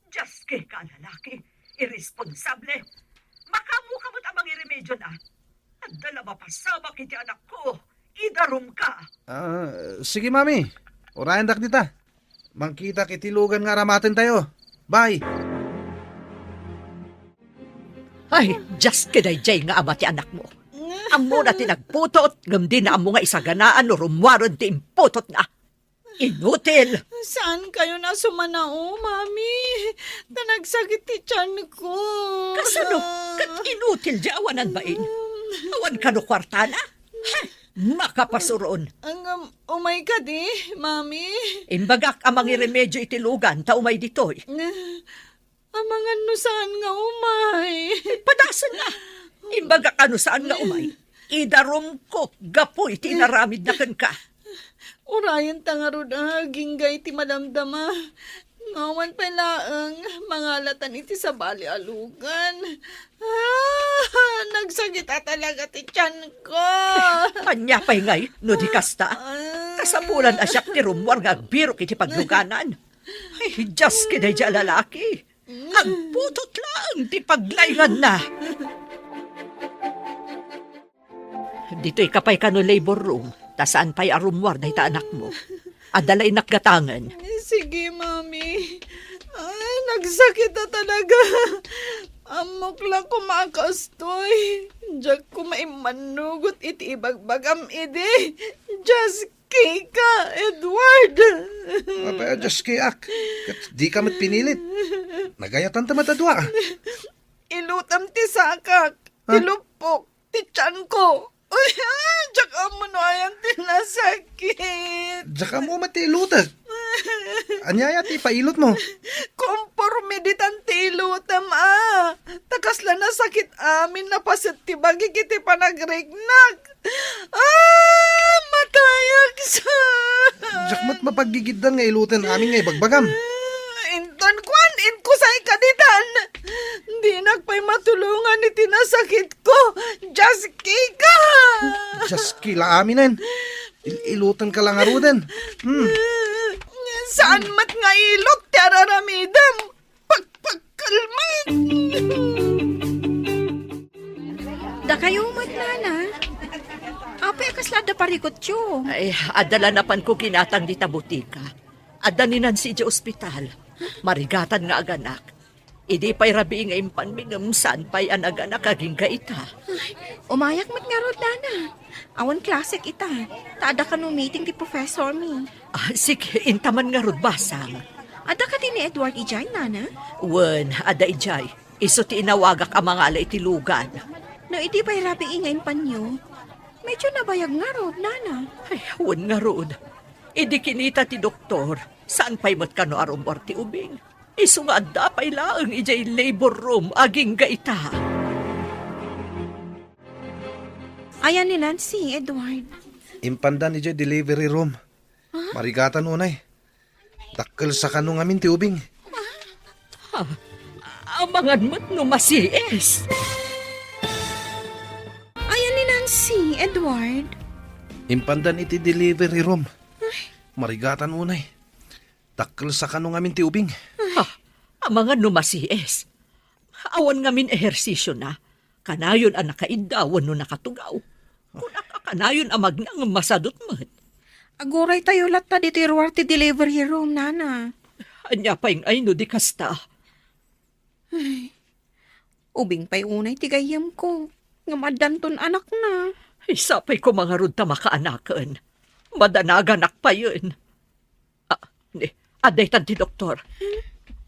Dios ka a lalaki, irresponsable. Makaammoka met a mangiremedio na. Adda la mapasamak iti anakko. Idarumka. Ah, sige, Mami. Urayendak dita. Mangkitak iti lugan nga aramatentayo. Bye. Ay, Dios ka daydiay nga ama ti anakmo. Ammona ti nagputot, ngem dina ammo nga isaganaan no rummuaren ti imputotna. Inutil! Saankayon a sumanao, Mami. Ta nagsakit ti tianko. Kasano? Ket inutil diay awanan bain. Awan kano kuartana? Hay, makapasuron. Ang, um, umay kadi, Mami? Imbagak a mangiremedio iti lugan ta umay ditoy. Amangan no saan nga umay. Padasen na. Imbagak a no saan nga umay. Idarumko gapu iti inaramidna kenka. Urayenta ngarud, ah, agingga iti madamdama. Nga awan pay laeng, mangalatan iti sabali a lugan. Ah, nagsakit a talaga ti tianko. Ania pay ngay, no di kasta? Ah. Kasapulan a siak ti rummuar nga agbirok iti pagluganan. Ay, Dios, kadaydiay a lalaki. Agputot laeng ti paglainganna. Ditoy ka pay kano labor room, ta saan pay a rummuar dayta anakmo. Adda la innak gatangen. Sige, Mami. Ay, nagsakit a talaga. Ammok la koma a kastoy. Diak koma immannugot iti ibagbagam idi. Just Kika, Edward! Apay a Dios kiak, ket dika met pinilit. Nagayatan ta met a dua. Ilutem ti sakak, ha? Ti luppok, ti tianko. Uy, ah, diak ammo no ayan ti nasakit. Diak ammo met ti ilutek. Ania aya ti ipailotmo? Komporme ditan ti ilutem, ah. Ta kasla nasakit amin napaset ti bagik iti panagriknak. Ah, matayak sa. Diak met mapaggigiddan nga iloten amin nga ibagbagam. Inton kuan, inkusay ka ditan. Dinak pay matulongan iti nasakit ko. Just Kika. Just Kila aminen. Il-iloten ka lang aruden. Hmm. Saan met nga ilot ti araramidem. Pagpagkalman! Dakayo met, nana. Apay a kasla adda parikutyo? Ay, adda la napanko kinatang dita botika. Adda ni Nancy idiay ospital. Marigatan nga aganak. Idi pay rabii nga impanmi ngem saan pay a naganak agingga ita. Ay, umayak met ngarud, nana. Awan klasek ita. Ta adda kano meeting ti professor mi. Ah, sige, intaman ngarud, basang. Adda kadi ni Edward idiay, nana? Wen, adda idiay. Isu ti inawagak a mangala iti lugan. No idi pay rabii nga impanyo, medyo nabayag ngarud, nana. Ay, wen ngarud. Idi kinita ti doktor, saan pay met kano a rummuar ti ubing. Isu nga adda pay laeng idiay labor room agingga ita. Ayan ni Nancy, Edward. Impandan idiay delivery room. Ha? Marigatan unay. Dakkel sa kano ngamin ti ubing. Ah, amangan met no masies. Ayan ni Nancy, Edward. Impandan iti delivery room. Ay. Marigatan unay. Dakkel sa kano ngamin ti ubing. Ha? Amangan no masies. Kaawan ngamin ehersisiona. Kanayon a nakaidda wenno nakatugaw. Kunak a kanayon a magna ngem masadut met. Aguraytayo latta ditoy ruar ti delivery room, nana. Ania pay nga ay no di kasta? Ay, ubing pay unay ti gayyemko, ngem addanton anakna. Ay, sapay koma ngarud ta makaanaken. Madanaganak payen. Ah, ni, adda itan ti doktor.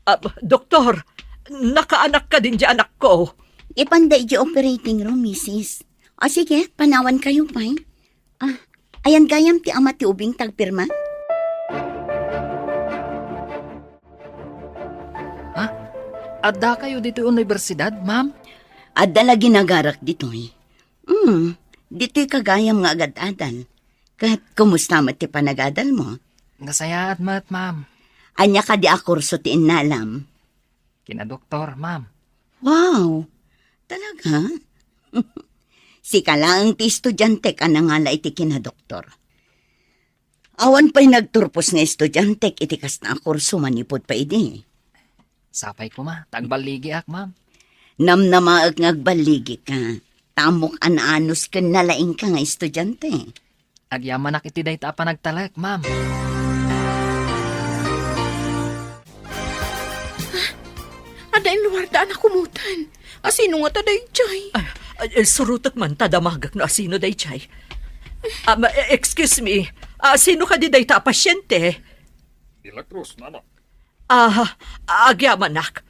Ah, doktor, nakaanak kadin di anakko. Ipanda iti operating room, misis. O sige, panawankayo pay. Ah, ayan gayam ti ama ti ubing tagpirma? Ha? Addakayo ditoy universidad, ma'am? Adda la ginagarak ditoy. Hmm, ditoy ka gayam nga agad-adal. Ket kumusta met ti panagadalmo? Nasayaat met, ma'am. Ania kadi a kurso ti innalam? Kinadoktor, ma'am. Wow! Talaga? Sika laeng ti estudiantek a nangala iti kinadoktor. Awan pay nagturpos nga estudiantek iti kasta a kurso manipud pay idi. Sapay koma ta agballigiak, ma'am. Namnamaek nga agballigika. Ta ammok a naanus ken nalaingka nga estudiante. Agyamanak iti dayta a panagtalek, ma'am. Adda in luarda a nakumutan. Asino ngata daydiay? Ah, ah, surotek man ta damagek no asino daydiay. Ah, ma-, eh, excuse me. Ah, sino kadi dayta a pasyente? Milagros, nana. Ah, agyamanak.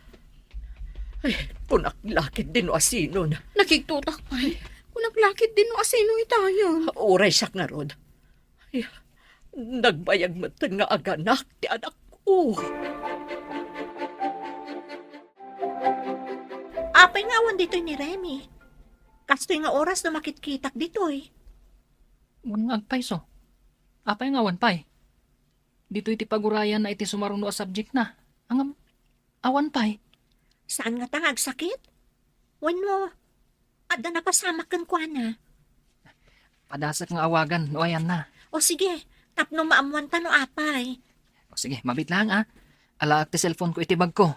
Ay, kunak lakit din no asino na. Nakigtutak pay. Kunak lakit din no asino itayon. Uray siak ngarud. Ay, nagbayag metten nga aganak ti anakko. Apay nga awan ditoy ni Remy? Kastoy nga oras no makitkitak ditoy. Wen nga agpayso. Apay nga awan pay? Ditoy ti pagurayanna iti sumaruno a subject na. Ngem, awan pay. Saan ngata nga agsakit? Wenno, adda napasamak kenkuana? Padasek nga awagan no ayanna. O sige, tapno maammuanta no apay. O sige, mabit lang, ah. Alaak ti cellphone ko iti bag ko.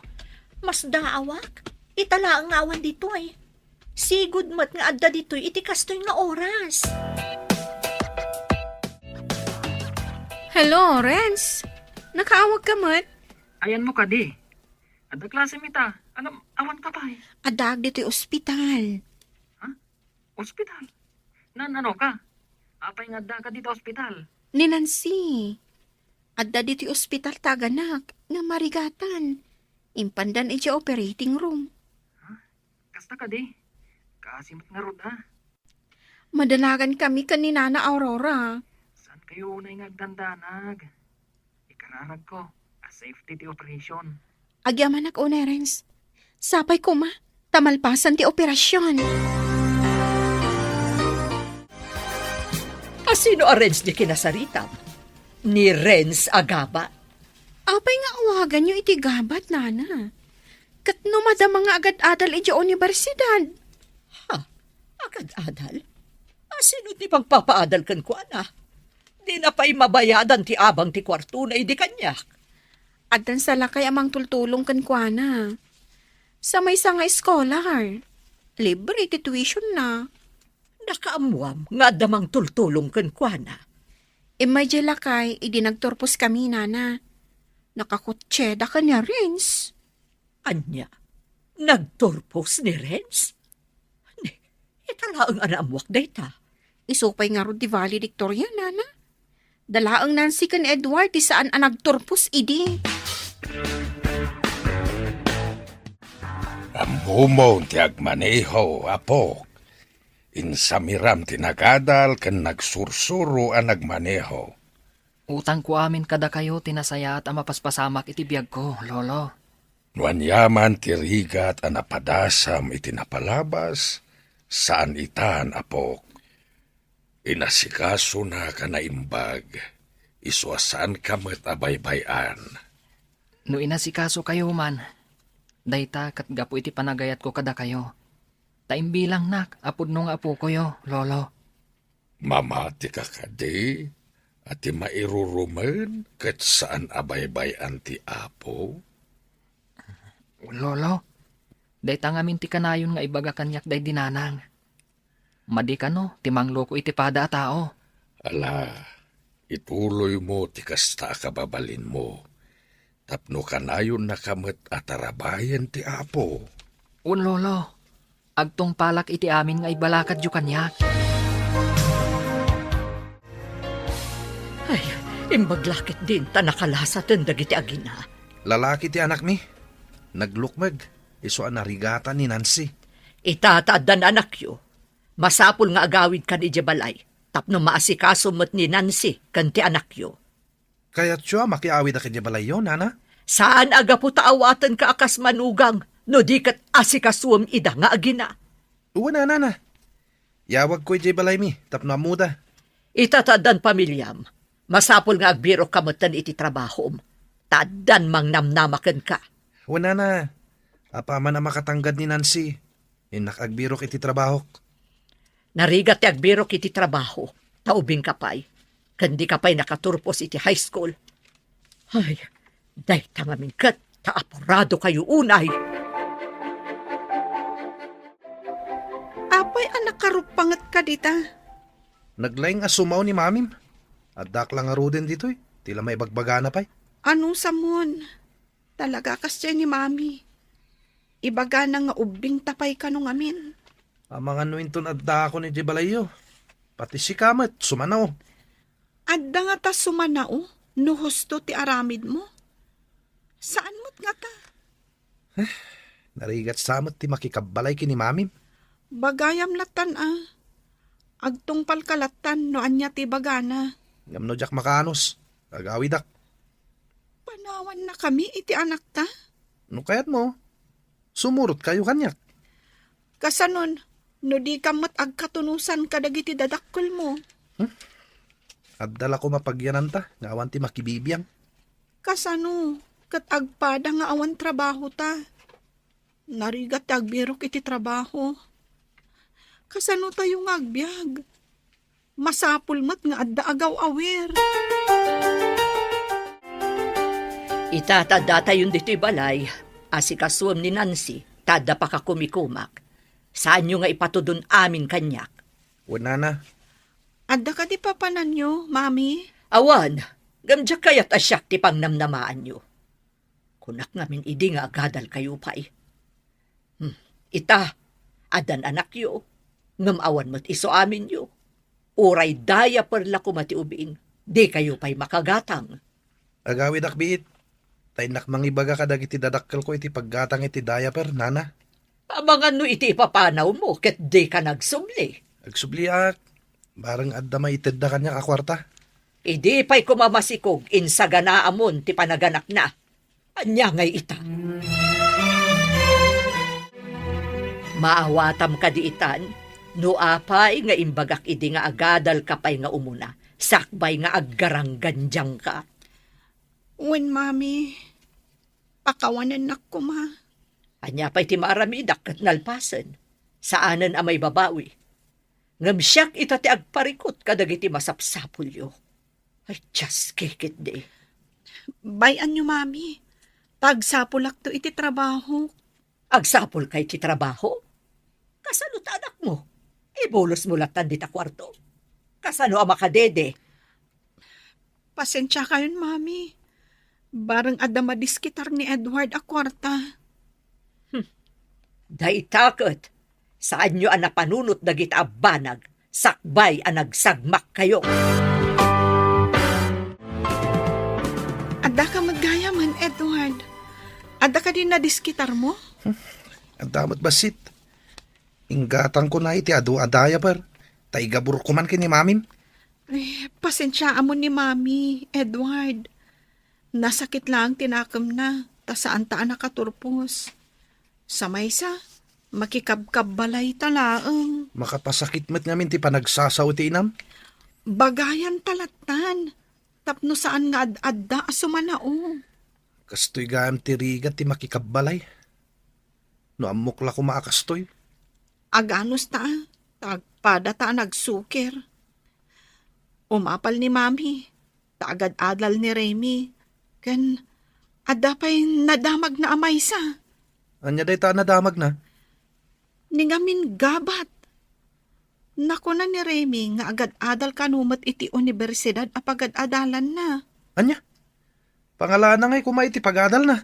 Masdaawak. Ita laeng nga awan ditoy. Sigud met nga adda ditoy iti kastoy nga oras. Hello, Renz. Nakaawag ka met? Ayanmo kadi. Adda klasem ita. Ngem, awan ka pay. Addaak ditoy ospital. Ha? Ospital? Naan-ano ka? Apay nga adda ka dita ospital? Ni Nancy. Adda ditoy ospital ti aganak nga marigatan. Impandan iti operating room. Ha? Kasta kadi? Kaasi met ngarud, ah. Madanagan kami ken ni Nana Aurora. Saan kayo unay nga agdandanag? Ikararag ko a safety ti operation. Agyamanak unay, Renz. Sapay koma, ta malpasan ti operasyon. Asino a Renz ti kinasaritam? Ni Renz a gabat? Apay nga awaganyo iti gabat, nana? Ket no madama nga agad-adal idiay universidad? Ha? Agad-adal? Asino ti pagpapaadal kenkuana? Dina pay mabayadan ti abang ti kuartona idi kaniak. Addan sa lakay a mangtultulong kenkuana. Sa maysa nga scholar, libre ti tuition na. Nakaammuam nga adda mangtultulong kenkuana. Immay diay lakay idi nagturpos kami, nana. Nakakotseda ken ni Renz. Ania? Nagturpos ni Renz? Ni, ita laeng a naammuak dayta. Isu pay ngarud ti valedictorian, nana. Da laeng Nancy ken Edward ti saan a nagturpos idi. Ammomon ti agmaneho, apok. Insamiram ti nagadal ken nagsursuro a nagmaneho. Utangko amin kadakayo ti nasayaat a mapaspasamak iti biagko, Lolo. No aniaman ti rigat a napadasam iti napalabas, saan itan, apok. Inasikasonak a naimbag, isu a saanka met a baybay-an. No inasikasokayo man, dayta ket gapu iti panagayatko kadakayo, ta imbilangnak a pudno nga apokoyo, Lolo. Mamatika kadi a ti mairurumen ket saan a baybay-an ti Apo? Lolo, Dayta ngamin ti kanayon nga ibaga kaniak daydi nanang. Madi kano ti mangloko iti pada a tao. Ala, ituloymo ti kasta a kababalinmo, tapno kanayonnaka met a tarabayen ti Apo. Wen, Lolo, agtungpalak iti amin nga ibalakadyo kaniak. Ay, imbag la ketdin ta nakalasaten dagiti agina. Lalaki ti anakmi. Naglukmeg, isu a narigatan ni Nancy. Ita ta addan anakyo, masapul nga agawidkan idiay balay tapno maasikaso met ni Nancy ken ti anakyo. Kayatyo a makiawidak idiay balayyo, nana? Saan a gapu ta awatenka a kas manugang no di ket asikasuem ida nga agina. Wen a, nana. Yawagko idiay balaymi tapno ammoda. Ita ta addan pamiliam, masapul nga agbirokka metten iti trabahom, ta addan mangnamnama kenka. Wen, nana, apaman a makatanggad ni Nancy, innak agbirok iti trabahok. Narigat ti agbirok iti trabaho, ta ubingka pay, ken dika pay nakaturpos iti high school. Ay, dayta ngamin ket ta apuradokayo unay. Apay a nakaruppangetka dita? Naglaing a sumao ni Mamim. Addak la ngaruden ditoy, ti la maibagbagana pay. Ano samon? Talaga kasdiay ni Mami. Ibagana nga ubbingta pay kano ngamin. Amangan no inton addakon idiay balayyo. Pati sika met, sumanao. Adda ngata sumanao no husto ti aramidmo? Saan met ngata? Eh, narigat sa met ti makikabbalay ken ni Mamim. Bagayam lattan a. Agtungpalka lattan no ania ti ibagana. Ngem no diak makaanus, agawidak. Panawannakami iti anakta? No kayatmo, sumurotkayo kaniak. Kasanon, no dika met agkatunosan kadagiti dadakkelmo? Hmm? Adda la koma pagyananta nga awan ti makibibiang. Kasano ket agpada nga awan trabahota? Narigat ti agbirok iti trabaho. Kasano tayo nga agbiag? Masapul met nga adda agaw-awir. Ita ta addatayon ditoy balay, asikasuem ni Nancy, ta adda pakakumikumak. Saanyo nga ipatudon amin kaniak. Wen, nana. Adda kadi papananyo, Mami? Awan, ngem diak kayat a siak ti pangnamnamaanyo. Kunak ngamin idi nga agadalkayo pay. Hmm, ita, addan anakyo, ngem awan met isu aminyo. Uray diaper la koma ti ubing, dikayo pay makagatang. Agawidak biit, ta innak mangibaga kadagiti dadakkelko iti paggatang iti diaper, nana. Amangan no iti ipapanawmo ket dika nagsubli. Agsubliak, bareng adda maitedda kaniak a kuarta. Idi pay koma masikog insaganaamon ti panaganakna. Ania ngay ita? Maawatam kadi itan, no apay nga imbagak idi nga agadalka pay nga umuna, sakbay nga aggaranggandiangka. Wen, Mami, pakawanennak koma. Ania pay ti maaramidak ket nalpasen? Saanen a maibabawi. Ngem siak ita ti agparikut kadagiti masapsapulyo. Ay, Dios, kikitdi. Bay-anyo, Mami. Ta agsapulakto iti trabaho. Agsapulka iti trabaho? Kasano ta anakmo? Ibulosmo lattan dita kuarto. Kasano a makadede? Pasensiakayon, Mami. Bareng adda madiskitar ni Edward a kuarta. Hmm. Dayta ket, saanyo a napanunot dagita a banag sakbay a nagsagmakkayo. Addaka met gayamen, Edward. Adda kadi nadiskitarmo? Hmm. Adda met bassit. Inggatangko na iti adu a diaper, ta igaburko man ken ni Mamim. Eh, pasensiaamon ni Mami, Edward. Nasakit laeng ti nakemna, ta saanta a nakaturpos. Sa maysa, makikabkabbalayta laeng. Makapasakit met ngamin ti panagsasao ti inam. Bagayanta lattan, tapno saan nga ad-adda a sumanao. Kastoy gayam ti rigat ti makikabbalay. No ammok la koma a kastoy. Aganusta, ta agpadata a nagsukir. Umapal ni Mami, ta agad-adal ni Remy, ken adda pay nadamagna a maysa. Ania dayta a nadamagna? Ni ngamin gabat. Nakuna ni Remy nga agad-adal kano met iti universidad a pagad-adalanna. Ania? Pangalana ngay koma iti pagadalna?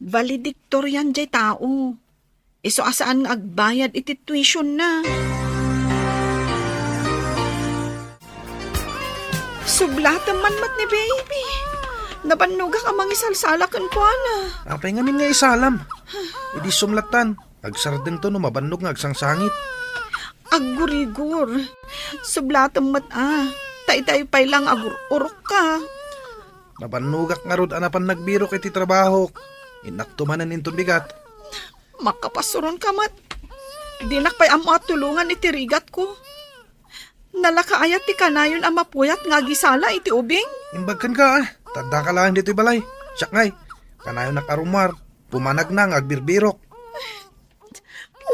Valedictorian jay tao. Isu a saan nga agbayad iti tuition na. Sublatem man met ni baby. Nabannogak a mangisalsala kenkuana. Apay ngamin nga isalam? Idi sumlatan, agsardengto no mabannog nga agsangsangit. Aggurigor. Sublatem met a. Ta itay pay lang agur-urok ka. Nabannogak ngarud a napan nagbirok iti trabahok. Innakto manen inton bigat. Makapasuron ka met. Dinak pay ammo a tulongan iti rigatko. Nalaka aya ti kanayon a mapuyat nga agisala iti ubing? Imbag kenka, ah. Tadda ka laeng ditoy balay. Siak ngay, kanayon a karumar. Pumanagna nga agbirbirok.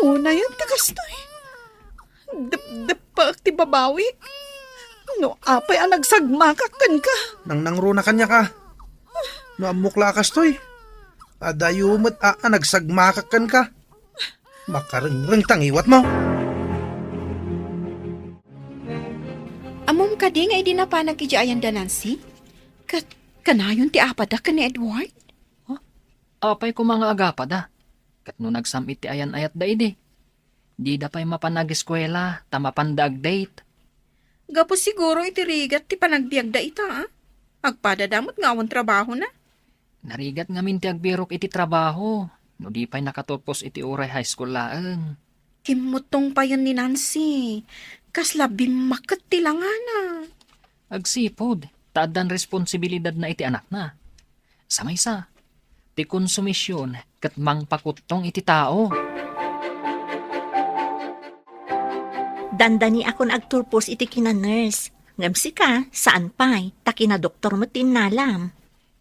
Unayen ti kastoy. Depdeppaek ti babawik. No apay a nagsagmakak kenka. Nangnangruna kaniak a. No ammok la a kastoy, adayo met a, a nagsagmakak kenka. Makarengreng ta ngiwatmo. Ammom kadi nga idi napanak idiay ayan da Nancy, ket kanayon ti apada ken ni Edward? Huh? Apay koma nga agapada? Ket no nagsam-it ti ayan-ayatda idi, dida pay mapan ageskuela ta mapanda agdate. Gapu siguro iti rigat ti panagbiagda ita, a? Agpadada met nga awan trabahona. Narigat ngamin ti agbirok iti trabaho, no di pay nakaturpos iti uray high school laeng. Kimmuttong payen ni Nancy, kasla bimmaket ti langana. Agsipud, ta addan responsibilidadna iti anakna. Sa maysa, ti konsumision ket mangpakuttong iti tao. Dandaniakon agturpos iti kina-nurse, ngem sika, saan pay, ta kina-doktor met ti innalam.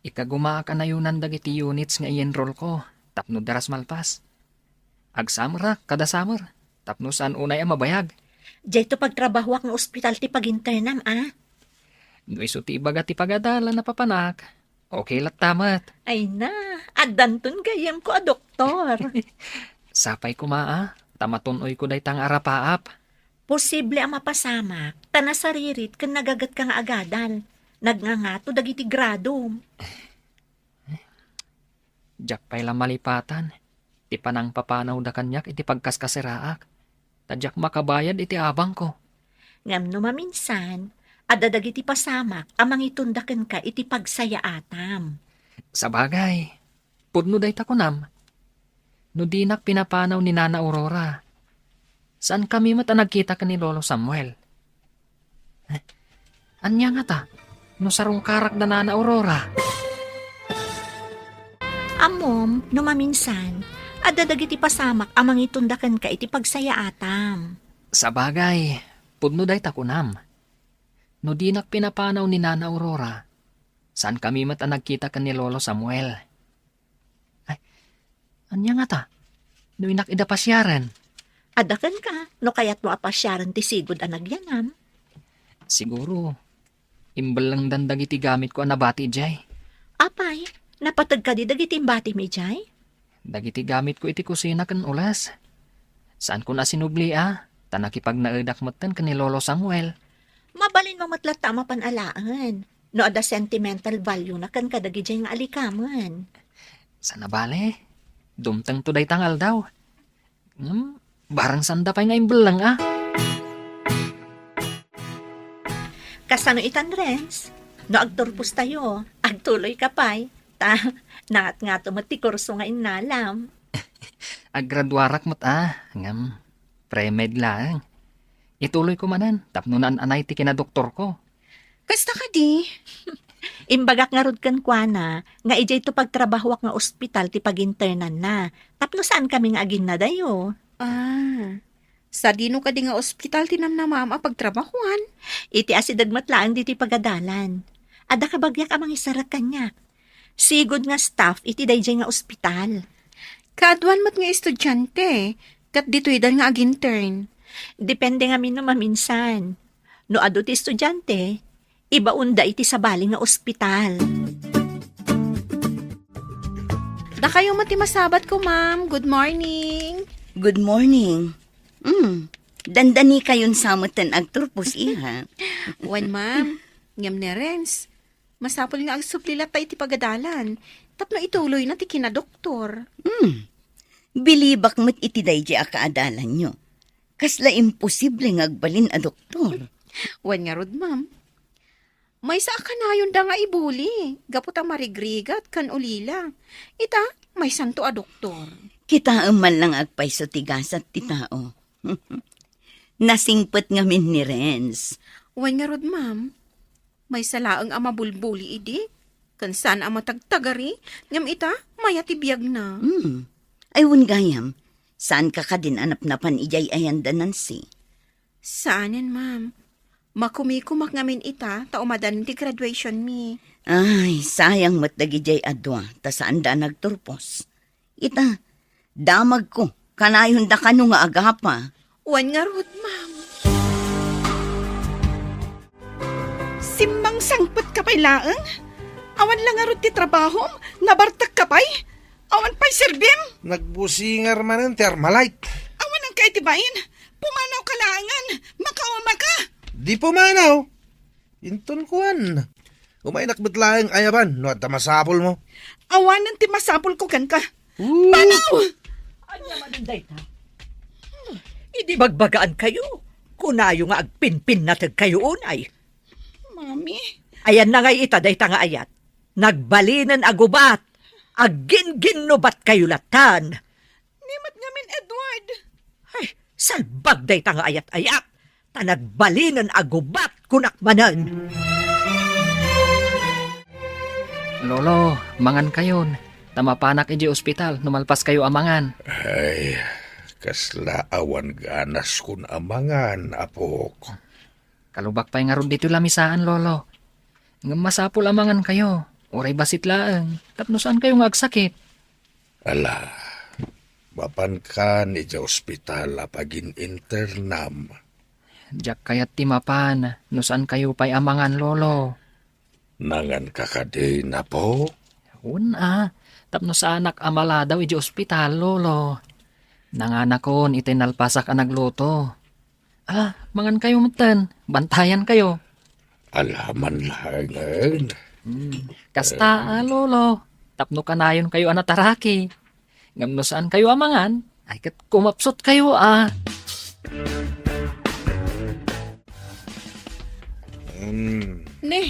Ikagumaak a nayonan dagiti units nga i-enroll ko tapno daras malpas. Agsamerak kada summer tapno saan unay a mabayag. Dayto pagtrabahoak nga ospital ti paginternam, a? No isu ti ibaga ti pagadalan a papanak, okay latta met. Ay na, addanton gayyemko a doktor. Sapay koma, a, ta matun-oyko dayta nga arapaap. Posible a mapasamak, ta nasaririt ken nagagetka nga agadal. Nagngangato dagiti gradom. Diak pay la malipatan ti panangpapanawda kaniak iti pagkaskaseraak, ta diak makabayad iti abangko. Ngem no maminsan, adda dagiti pasamak a mangitunda kenka iti pagsayaatam. Sabagay, pudno dayta kunam. No dinak pinapanaw ni Nana Aurora, saan kami met a nagkita ken ni Lolo Samuel. Eh, ania ngata no sarungkarak da Nana Aurora? Ammom, no maminsan, adda dagiti pasamak a mangitunda kenka iti pagsayaatam. Sabagay, pudno dayta kunam. No dinak pinapanaw ni Nana Aurora, saan kami met a nagkita ken ni Lolo Samuel. Ay, ania ngata no innak ida pasiaren? Adda kenka, no kayatmo a pasiaren ti sigud a nagyanam. Siguro, imbellengdan dagiti gamitko a nabati idiay. Apay, napateg kadi dagiti imbatim idiay? Dagiti gamitko iti kusina ken ules. Saankon a sinubli a, ta nakipagnaedak metten ken ni Lolo Samuel. Mabalinmo met latta a mapan alaen, no adda sentimental value na ken kadagidiay nga alikamen. Saan a bale, dumtengto dayta nga aldaw. Hmm, barang sanda pay nga imbelleng a. Kasano itan, Renz? No agturpostayo, agtuloyka pay. Ta, nangatngato met ti kurso nga innalam. Aggraduarak met a, ngem pre-med laeng. Ituloyko manen tapno naan-anay ti kinadoktorko. Kasta kadi? Imbagak ngarud kenkuana nga idiayto pagtrabahoak nga ospital ti paginternanna, tapno saan kami nga aginnadayo. Ah, sadino kadi nga ospital ti namnamaam a pagtrabahoan? Iti asideg met laeng ditoy pagadalan. Adda kabagiak a mangisarek kaniak. Sigud nga staff iti daydiay nga ospital. Kaaduan met nga estudiante, ket ditoydan nga agintern. Depende ngamin no maminsan. No adu ti estudiante, ibaonda iti sabali nga ospital. Akayo met ti masabat ko, ma'am. Good morning. Good morning. Mm. Dandanikayon sa metten agturpos, iha. Wen, ma'am. Ngem ni Renz, masapul nga agsubli latta iti pagadalan tapno ituloyna ti kinadoktor. Mm. Bilibak met iti daydi a kaadalanyo. Kasla imposible nga agbalin a doktor. Wen ngarud, ma'am. Maysa a kanayonda nga ibuli gapu ta marigrigat ken ulila. Ita, maysanto a doktor. Kitaem man lang agpayso ti gasat ti tao. Nasingpet ngamin ni Renz. Wen ngarud, ma'am. Maysa laeng a mabulbuli idi, ken saan a matagtagari, ngem ita, maya ti biagna. Hmm. Ay, wen gayam, saanka kadin a napnapan idiay ayanda, Nancy? Saanen, ma'am. Makumikumak ngamin ita ta umadanen ti graduation mi. Ay, sayang met dagidiay a dua, ta saanda a nagturpos. Ita, damagko, kanayonda kano nga agapa. Wen ngarud, ma'am. Simmangsangpetka pay laeng? Awan la ngarud ti trabahom? Nabartekka pay? Awan pay serbim? Nagbusingar manen ti Armalite. Awan angka iti bain. Pumanawka laengen. Makaumaka. Di pumanaw. Inton kuan, umaynak met laeng ayaban no adda masapulmo. Awanen ti masapulko kenka. Ooh. Panaw! Ania manen dayta? Idi bagbagaankayo, kunayo nga agpinpinnategkayo unay. Mami. Ayanna ngay ita dayta nga ayat? Nagbalinen a gubat. Agginginnubatkayo lattan. Ni met ngamin, Edward. Ay, salbag dayta nga ayat-ayat, ta nagbalinen a gubat, kunak manen. Lolo, mangankayon, ta mapanak idiay ospital no malpaskayo a mangan. Ay, kasla awan ganaskon a mangan, apok. Kalubak pay ngarud ditoy lamisaan, Lolo. Ngem masapul a mangankayo, uray bassit laeng, tapno saankayo nga agsakit. Ala, mapankan idiay ospital a pagin-internam. Diak kayat ti mapan no saankayo pay a mangan, Lolo. Nanganka kadi, Apo? Wen a, tapno saanak a maladaw idiay ospital, Lolo. Nanganakon itay nalpasak a nagluto. Ala, mangankayo metten. Bantayankayo. Ala, man laengen. Hmm, kasta a, Lolo. Tapno kanayonkayo a nataraki. Ngem no saankayo a mangan, ay ket kumapsutkayo a. Hmm. Ne,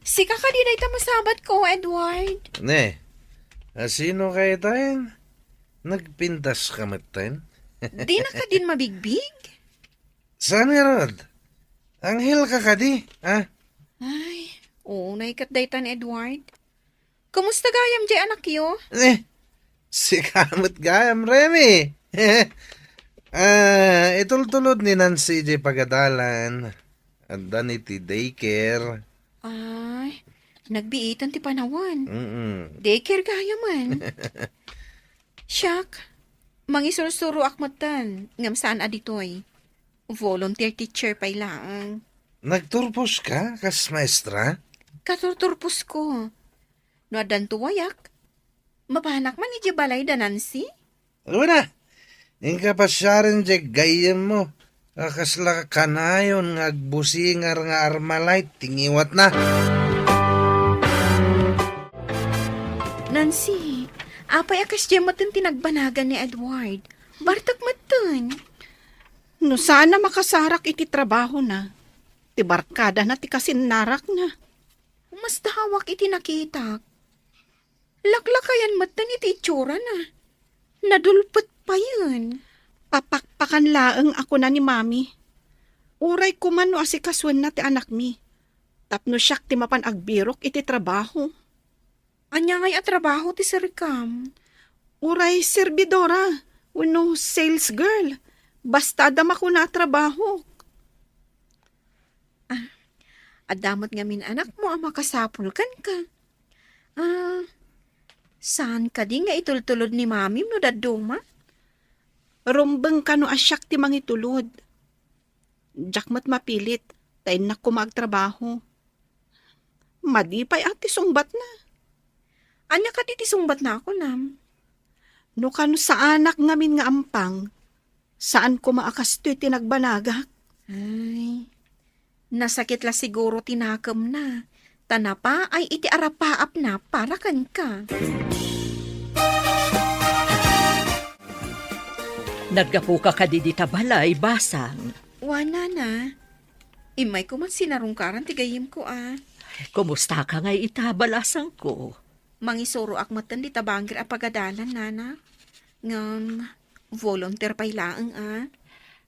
sika kadi dayta masabatko, Edward? Ne, a, sino kaytayen? Nagpintaska metten? Dina kadin mabigbig? Saan ngarud? Anghel ka kadi, ha? Ay, unay ket daytan, Edward. Kumusta gayam diay anakyo? Eh, sika met gayam, Remy. Ah, itultulod ni Nancy diay pagadalan. Adda ni ti daycare. Ay, nagbiitan ti panawen. Mm-mm. Daycare gayamen. Siak, mangisursuroak metten, ngem saan a ditoy. Volunteer teacher pay laeng. Nagturposka kas maestra? Katurturposko. No addanto wayak, mapanak man idiay balay da Nancy? Wen a, inka pasiaren diay gayyemmo a kasla kanayon nga agbusingar nga Armalite ti ngiwatna. Nancy, apay a kasdiay metten ti nagbanagan ni Edward? Bartek metten. No saan a makasarak iti trabahona, ti barkadana ti kasinnarakna. Masdawak iti nakitak. Laklakayan metten iti itsurana. Nadulpet payen. Papakpakan laeng a kuna ni Mami. Uray koma no asikasoenna ti anakmi, tapno siak ti mapan agbirok iti trabaho. Ania ngay a trabaho ti sirikam? Uray serbidora wenno sales girl. Basta adda makuna a trabahok. Ah, adda met ngamin anakmo a makasapul kenka. Ah, saan kadi nga itultulod ni Mamim no dadduma? Rumbeng kano a siak ti mangitulod. Diak met mapilit, ta innak koma agtrabaho. Madi pay a ti sungbatna. Ania kadi ti sungbatna a kunam? No kano saanak ngamin nga ampang, saan koma a kastoy ti nagbanagak. Ay, nasakit la siguro ti nakemna, ta napaay iti arapaapna para kenka. Naggapuka kadi dita balay, Basang? Wa, Nana. Immayko man sinarungkaran ti gayyemko a. Kumustaka ngay ita, balasangko? Mangisuroak metten dita bangir a pagadalan, Nana. Ngem, volunteer pay laeng a.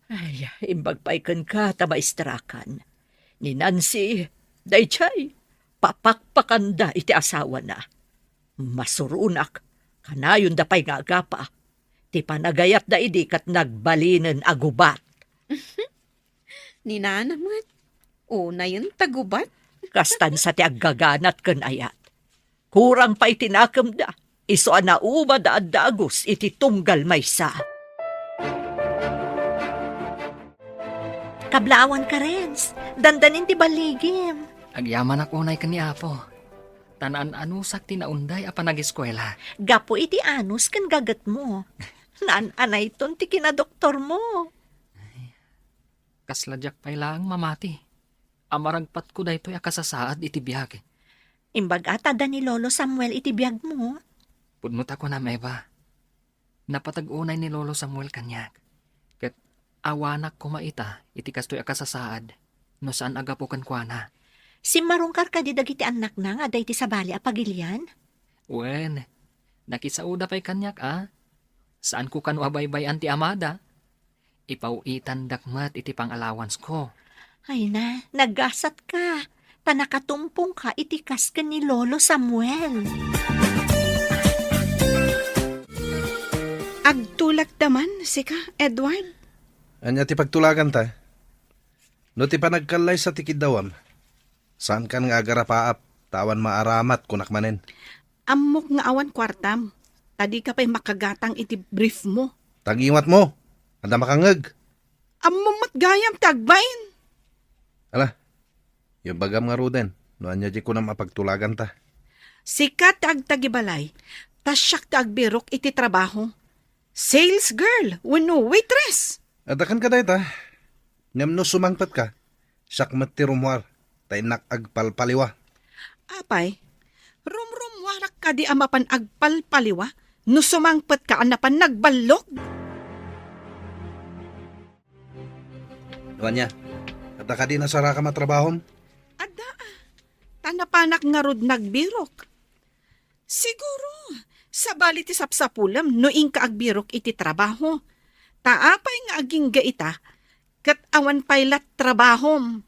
Ay, imbag pay kenka ta maestrakan. Ni Nancy, daydiay, papakpakanda iti asawana. Masuronak, kanayonda pay nga agapa. Ti panagayatda idi ket nagbalinen a gubat. Ni Nana met, unayen ta gubat. Kastan sa ti aggaganat ken ayat. Kurang pay ti nakemda, isu a nauma da a dagus iti tunggal maysa. Kablaawanka, Renz. Dandanin ti balligim. Agyamanak unay ken ni Apo. Ta naan-anusak ti naunday a panagiskuela. Gapu iti anus ken gagetmo. Naan-anayton ti kinadoktormo. Kasla diak pay laeng mamati a maragpatko daytoy a kasasaad iti biag. Imbag-a ta adda ni Lolo Samuel iti biagmo. Pudno ta kunam, Eva. Napateg unay ni Lolo Samuel kaniak, ket awanak koma ita iti kastoy a kasasaad no saan a gapu kenkuana. Simmarungkar kadi dagiti annakna nga adda iti sabali a pagilian? Wen, nakisaoda pay kaniak a. Saanko kano a baybay-an ti amada. Ipaw-itandak met iti pang-allowancesko. Ay na, nagasatka, ta nakatumpongka iti kas ken ni Lolo Samuel. Agtulagda man, sika, Edward? Ania ti pagtulaganta? No ti panagkallaysa ti kiddawam, saankan nga agarapaap, ta awan maaramat, kunak manen. Ammok nga awan kuartam, ta dika pay makagatang iti brief mo. Ta ngiwatmo, adda makangngeg. Ammom met gayam ti agbain. Ala, ibagam ngaruden, no ania diay kunam a pagtulaganta. Sika ti agtagibalay, ta siak ti agbirok iti trabaho. Sales girl wenno waitress. Adda kenka dayta. Ngem no sumangpetka, siak met ti rummuar, ta innak agpalpaliwa. Apay, rumrummuarak kadi a mapan agpalpaliwa no sumangpetka a napan nagballog? No ania, adda kadi nasarakam a trabahom? Adda, a. Ta napanak ngarud nagbirok. Siguro, sabali ti sapsapulem no inka agbirok iti trabaho. Ta apay nga agingga ita, ket awan pay la trabahom?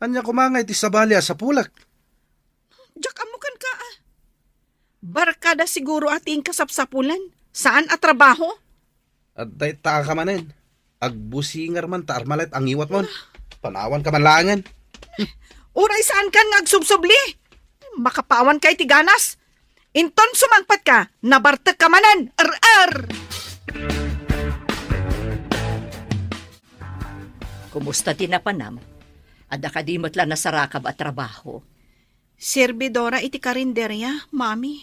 Ania koma nga iti sabali a sapulek? Diak ammo kenka, a. Barkada siguro a ti inka sapsapulan, saan a trabaho? Adda ita a kamanen. Agbusinger man ta armalit a ngiwatmon. Panawanka man laengen. Uray saankan nga agsubsubli. Makapawanka iti ganas. Inton sumangpetka, nabartekka manen. Er-er! Kumusta ti napanam? Adda kadi met la nasarakam a trabaho? Serbidora iti karinderia, Mami.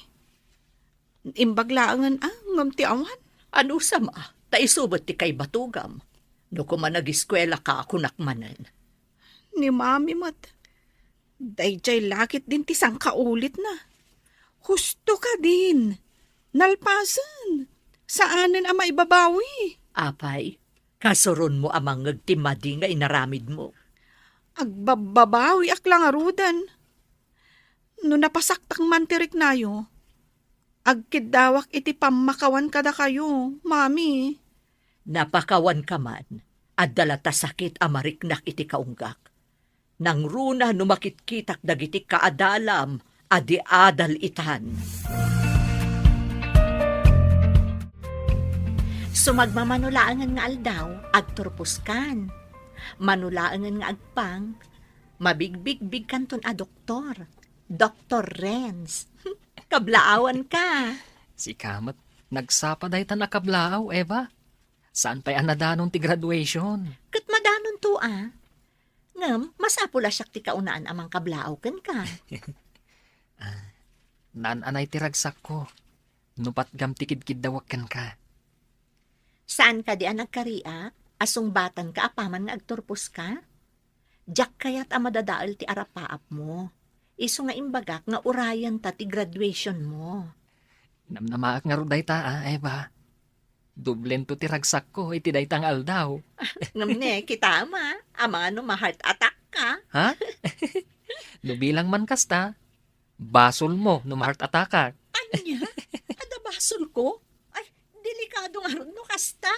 Imbag laengen a, ngem ti awan. Anusam a, ta isu met ti kaibatugam. No koma nagiskuelaka, kunak manen. Ni Mami met, daydiay la ketdin ti sangkaulitna. Husto kadin. Nalpasen. Saanen a maibabawi. Apay, kasuronmo a mangngeg ti madi nga inaramidmo. Agbabbabawiak la ngaruden. No napasaktak man ti riknayo, agkiddawak iti pammakawan kadakayo, Mami. Napakawanka man, adda la ta sakit a mariknak iti kaunggak. Nangruna no makitkitak dagiti kaadalam a di adal itan. Sumagmamano laengen nga aldaw, agturposkan. Mano laengen nga agpang, mabigbigbigkanton a doktor. Doktor Renz. Kablaawanka. Sika met, nagsapa daytan a kablaaw, Eva. Saan pay a nadanon ti graduation? Ket madanonto a. Ngem, masapul a siak ti kaunaan a mangkablaaw kenka. Ah, naan-anay ti ragsakko. no patgam ti kidkiddawek kenka. Saan kadi a nagkariak a sungbatanka apaman nga agturposka? Diak kayat a madadael ti arapaapmo. Isu nga imbagak nga urayenta ti graduationmo. Namnamaak ngarud dayta, a, Eva. Doblento ti ragsakko iti dayta nga aldaw. Ngem ne, kitam, a, amangan no ma-heart attack ka. Ha? No bilang man kasta, basolmo no ma-heart attackak. Ania? Adda basolko? Ay, delikado ngarud no kasta.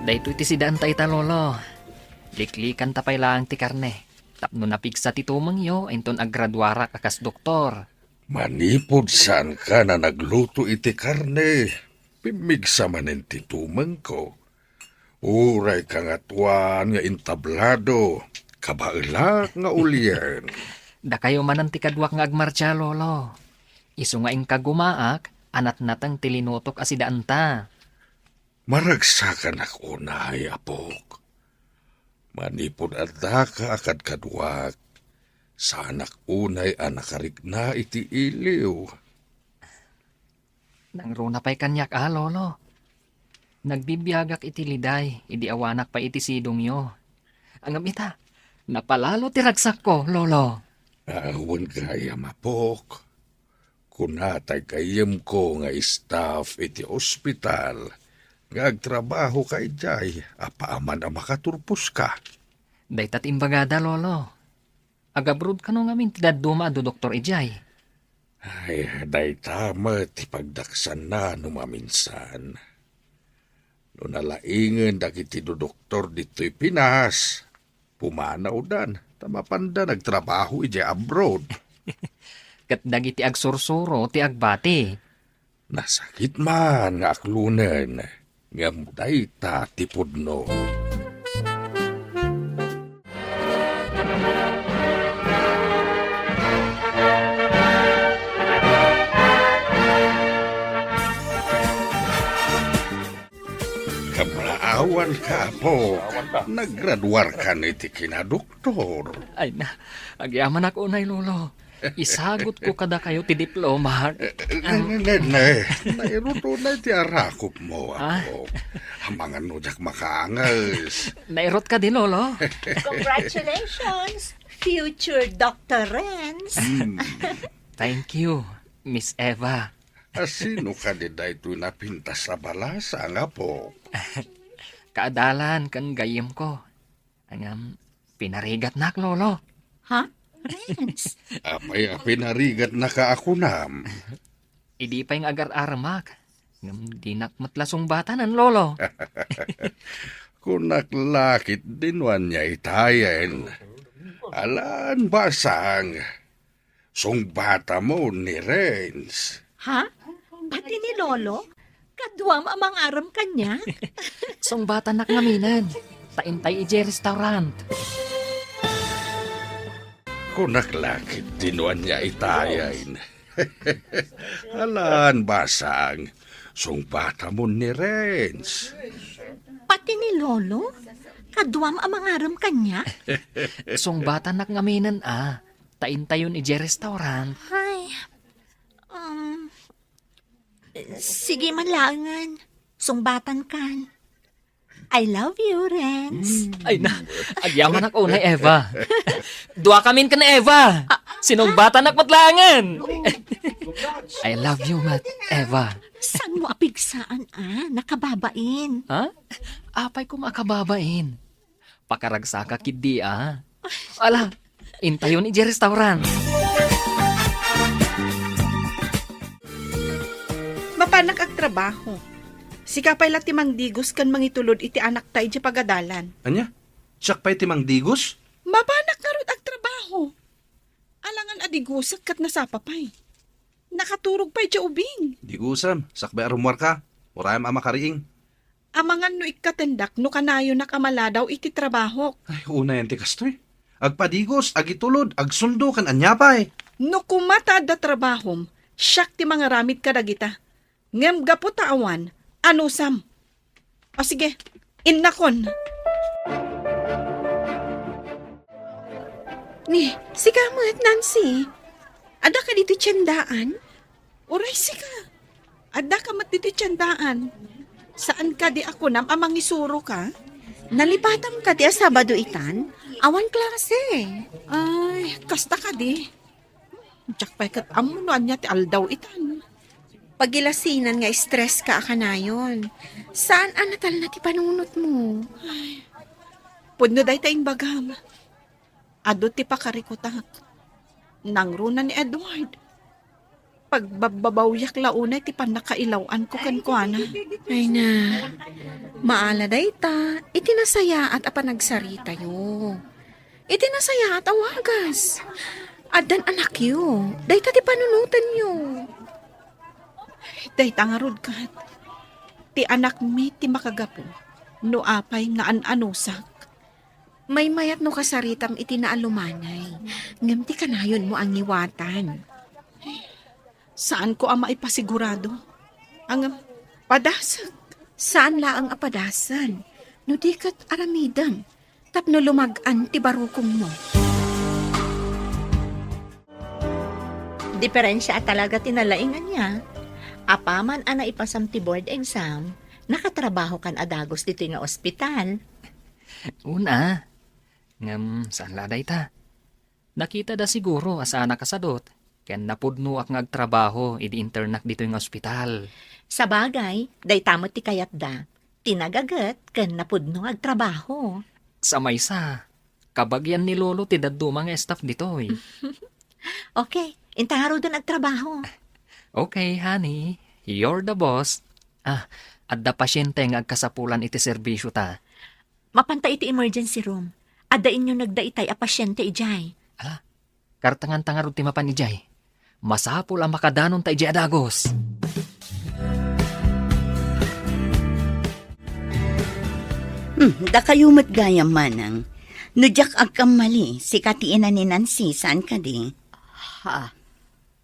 Daytoy ti sidaanta ita, Lolo. Liklikanta pay laeng ti karne. Tapno napigsa ti tumengyo, inton aggraduarak a kas doktor. Manipud saanka a nagluto iti karne, pimmigsa manen ti tumengko. Uray kangatoan nga entablado, kabaelak nga ulien. Dakayo manen ti kaduak nga agmartsa, Lolo. Isu nga inka gumaak a natnateng ti linutok a sidaanta. Maragsakanak unay, apok. Manipud addaka a kadkaduak, saanak unay a nakarikna iti iliw. Nangruna pay kaniak, a, Lolo. Nagbibiagak iti liday idi awanak pay iti sidongyo. Ngem ita, napalalo ti ragsakko, Lolo. Awan gayam, apok. Kuna tay gayyemko nga staff iti ospital nga agtrabahoka idiay apaman a makaturposka. Dayta ti imbagada, Lolo. Agabroad kano ngamin ti dadduma a dodoktor idiay? Ay, dayta met ti pagdaksanna no maminsan. No nalaingen dagiti dodoktor ditoy Pinas, pumanawdan ta mapanda nagtrabaho idiay abroad. Ket dagiti agsursuro ti agbati. Nasakit man nga aklonen, ngem dayta ti pudno. Kablaawanka, apo. Awan ka. Naggraduarkan iti kinadoktor. Ay na, agyamanak unay, Lolo. Isagutko kadakayo ti diploma. Eh, eh, ne, ne, ne, ne. Nairot unay ti arakopmo, ah, apo. Amangan no diak makaanges. Nairot kadi, Lolo? Congratulations, future Doctor Renz. Hmm. Thank you, Miss Eva. A, sino kadi daytoy napintas a balasang, apo? Kaadalan ken gayyemko. Ngem, pinarigatnak, Lolo. Ha? Renz? Apay a pinarigatnaka a kunam? Idi pay nga agar-aramak, ngem dinak met la sungbatanen, Lolo. Kunak la ketdin no ania itayen. Alan basang. Sungbatamon ni Renz. Ha? Pati ni Lolo? Kaduam a mangarem kaniak? Sungbatannak ngaminen. Ta intay idiay restaurant. Kunak la ketdin no ania itayen. Alan basang. Sungbatamon ni Renz. Pati ni Lolo? Kaduam a mangarem kaniak? Sungbatannak ngaminen, a. Ta intayon idiay restaurant. Ay, um, sige man laengen. Sungbatankan. I love you, Renz. Ay na, agyamanak unay, Eva. Duakamin ken Eva. Sinugbatanak met laengen. I love you met, Eva. Saanmo a pigsaan, a? Nakababain. Ha? Apay koma a kababain? Pakaragsaka ketdi, a. Ala, intayon idiay restaurant. Mapanak agtrabaho. Sika pay la ti mangdigos ken mangitulod iti anakta idiay pagadalan. Ania? Siak pay ti mangdigos? Mapanak ngarud agtrabaho. Alangan a digosek ket nasapa pay. Nakaturog pay idiay ubing. Digosem, sakbay a rummuarka. Urayem a makariing. Amangan no ikkatendak no kanayonak a maladaw iti trabahok. Ay, unayen ti kastoy. Agpadigos, agitulod, agsundo, ken ania pay? No koma ta adda trabahom, siak ti mangaramid kadagita. Ngem gapu ta awan, anusam? O sige, innakon. Ni, sika met, Nancy. Adda ka ditoy tiendaan? Uray sika. Adda ka met ditoy tiendaan. Saan kadi a kunam a mangisuroka? Nalipatam kadi a Sabado itan? Awan klase. Ay, kasta kadi. Diak pay ket ammo no ania ti aldaw itan. Pagilasinan nga stress ka a kanayon. Saan a natalna ti panunotmo? Ay, pudno dayta imbagam. Adu ti pakarikutak. Nangruna ni Edward. Pagbabbabawiak la unay ti pannakailaw-anko kenkuana. Ay na, maala dayta iti nasayaat a panagsaritayo. Iti nasayaat a wagas. Addan anakyo, dayta ti panunotenyo. Dayta ngarud ket, ti anakmi ti makagapu no apay nga an-anusak. Maymayat no kasaritam iti naalumanay, ngem ti kanayonmo a ngiwatan. Saanko a maipasigurado. Ngem, padasek. Saan laeng a padasen, no di ket aramidem, tapno lumag-an ti barukongmo. Diferensia a talaga ti nalaing ania. Apaman a naipasam ti board exam, nakatrabahokan a dagus ditoy nga ospital. Una, ngem saan la dayta. Nakitada siguro a saanak a sadut, ken napudnoak nga agtrabaho idi internak ditoy nga ospital. Sabagay, dayta met ti kayatda. Ti nagaget ken napudno nga agtrabaho. Sa maysa, kabagian ni Lolo ti dadduma nga staff ditoy. Okay, inta ngaruden agtrabaho. Okay, honey. You're the boss. Ah, adda pasyente nga agkasapulan iti serbisyota. Mapanta iti emergency room. Adda inyunegda itay a pasyente idiay. Ala, kartenganta ngarud ti mapan idiay. Masapul a makadanonta idiay a dagus. Hmm, dakayo met gayam, manang. No diak agkammali, sika ti ina ni Nancy, saan kadi? Ha?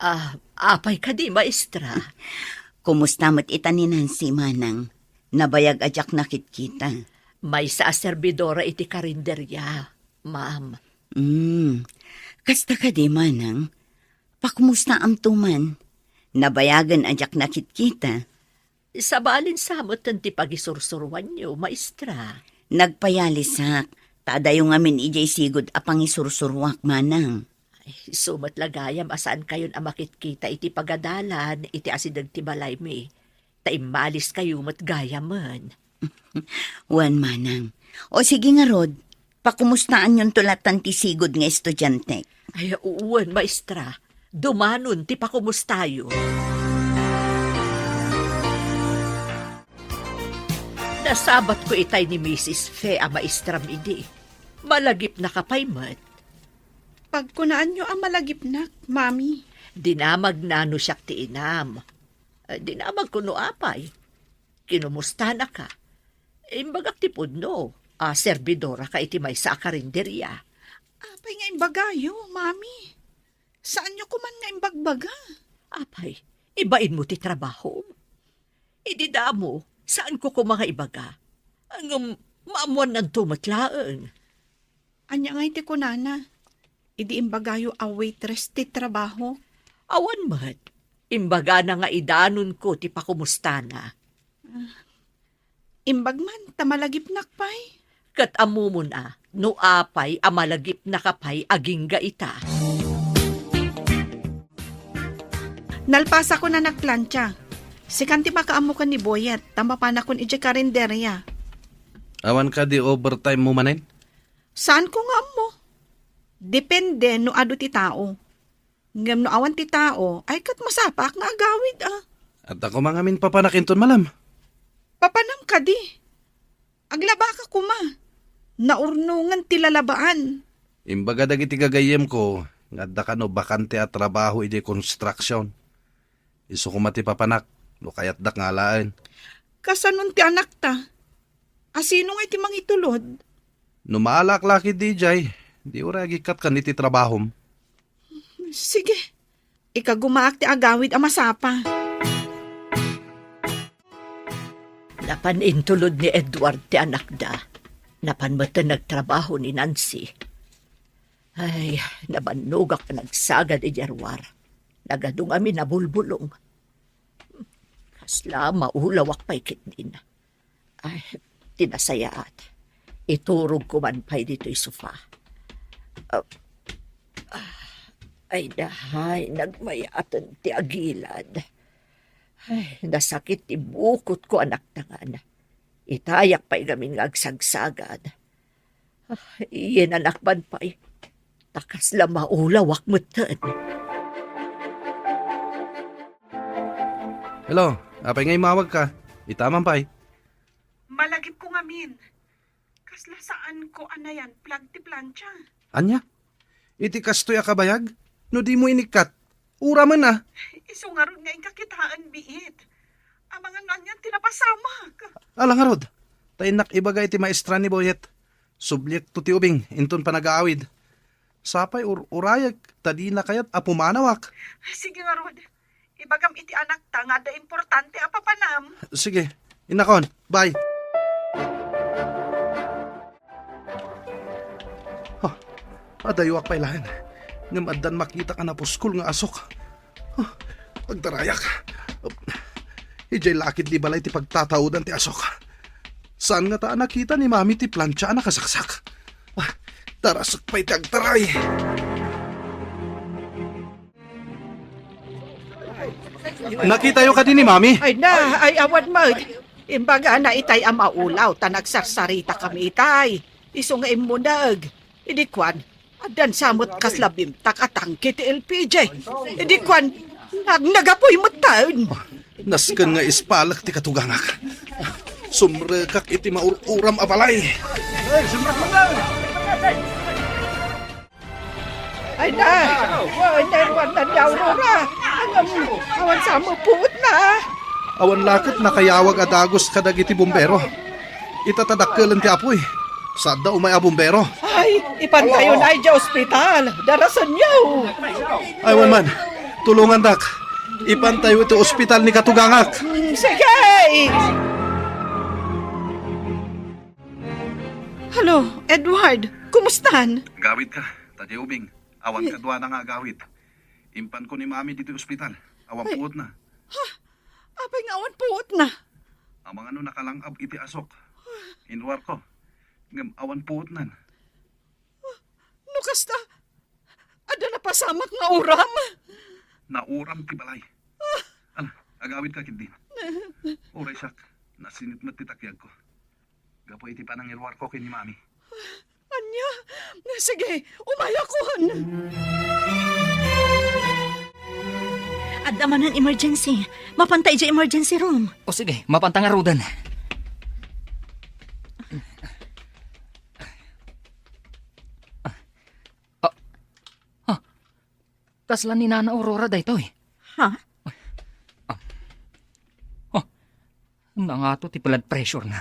Ah, apay kadi, maestra? Kumusta met ita ni Nancy, manang? Nabayag a diak nakitkita. Maysa a serbidora iti karinderia, ma'am. Hmm. Kasta kadi, manang? Pakumustaamto man? Nabayagen a diak nakitkita. Sabali sa metten ti pagisursuruanyo, maestra. Nagpayalisak, ta adayo ngamin idiay sigud a pangisursuruak, manang. Ay, isu met la gayam a saankayon a makitkita iti pagadalan iti asideg ti balaymi, ta immaliskayo met gayamen. Wen, manang. O sige ngarud, pakumustaanyonto latan ti sigud nga estudiantek. Ay, wen, maestra. Dumanon ti pakumustayo. Nasabatko itay ni Misis Fe a maestram idi. Malagipnaka pay met. Pagkunaanyo a malagipnak, Mami. Dinamagna no siak ti inam. Eh, dinamagko no apay. Kinumustanaka. Imbagak ti pudno a serbidoraka iti maysa a karinderia. Apay nga imbagayo, Mami? Saanyo koman nga imbagbaga? Apay, ibainmo ti trabahom. Idi damo, saanko koma nga ibaga. Ngem maammuannanto met laeng. Ania ngay ti kunana? Idi imbagayo a waitress ti trabaho? Awan met. Imbagana nga idanonko ti pakumustana. Ah, imbag man, ta malagipnak pay. Ket ammomon a, no apay a malagipnaka pay agingga ita. Nalpasakon a nagplancha. Sikan ti makaammo ken ni Boyet, ta mapanakon idiay karinderia. Awan kadi overtime mo manen? Saanko nga ammo. Depende no adu ti tao. Ngem no awan ti tao, ay ket masapaak nga agawid, a. Adda koma ngamin papanak inton malam? Papanam kadi? Aglabaka koma. Naurnongen ti lalabaan. Imbaga dagiti gagayyemko nga adda kano bakante a trabaho idiay construction. Isu koma ti papanak, no kayatdak nga alaen. Kasanon ti anakta? A sino ngay ti mangitulod? No maalak la ketdi idiay, di uray agikkat ken iti trabahom. Sige, ikagumaak ti agawid a masapa. Napan intulod ni Edward ti anakda. Napan metten nagtrabaho ni Nancy. Ay, nabannogak a nagsagad idiay ruar. Nagadu ngamin a bulbulong. Kasla maulawak pay ketdin. Ay, ti nasayaat. Iturogko man pay ditoy sofa. Ah, ah, ay, dahay, nagmayaten ti agilad. Ay, nasakit ti bukotko a nagtangan. Itayak pay ngamin nga agsagsagad. Ah, iyenanak man pay. Ta kasla maulawak metten. Hello, apay nga immawagka? Ita man pay. Malagipko ngamin. Kasla saanko a nayanplag ti plancha. Ania? Iti kastoy a kabayag? No dimo inikkat, uramen a. Isu ngarud nga inka kitaen, biit. Amangan no anian ti napasamak. Ala ngarud, ta innak ibaga iti maestra ni Boyet. Subliekto ti ubing inton panagaawid. Sapay ur-urayek ta dina kayat a pumanawak. Sige ngarud. Ibagam iti anakta nga adda importante a papanam. Sige, innakon. Bye. Ah, adayuak pay laeng. Ngem addan makitak a napuskol nga asok. Ah, agtarayak. Idiay lakid ti balay ti pagtataudan ti asok. Saan ngata a nakita ni Mami ti plancha a nakasaksak? Ah, darasek pay ti agtaray. Nakitayo kadi ni Mami? Ay na, ay awan met. Imbagana itay a maulaw ta nagsarsaritakami itay. Isu nga immuneg. Idi kuan, addan sa met kasla bimtak a tangke ti L P G. Idi kuan, nag-, nagapuy metten. Nasken nga ispalek ti katugangak. Sumrekak iti maur-uram a balay. Ay na! Ay na, iruar na ni Aurora! Angam, awan sa met puotna! Awan la ket nakayawag a dagus kadagiti bumbero. Ita ta dakkelen ti apuy. Saanda umay a bumbero. Ay, ipantayo na idiay ospital. Darasenyo. Ay, wan man. Tulongandak. Ipantayo iti ospital ni katugangak. Mm, sige! Hello, Edward. Kumustan? Agawidka, ta diay ubing. Awan kaduana nga agawid. Impanko ni Mami ditoy ospital. Awan puotna. Ha? Apay nga awan puotna? Amangan no nakalang-ab iti asok. Inruarko. Ngem awan puotnan. No kasta, adda napasamak nga uram? Nauram ti balay. Ala, agawidka ketdin. Uray siak, nasinit met ti takiagko. Gapu iti panangiruarko ken ni Mami. Ania? Sige, umayakon. Adda manen emergency. Mapanta idiay emergency room. O sige, mapanta ngaruden. Ah, ah, kasla ni Nana Aurora daytoy? Ha? Ah. Oh, nangato ti blood pressure na.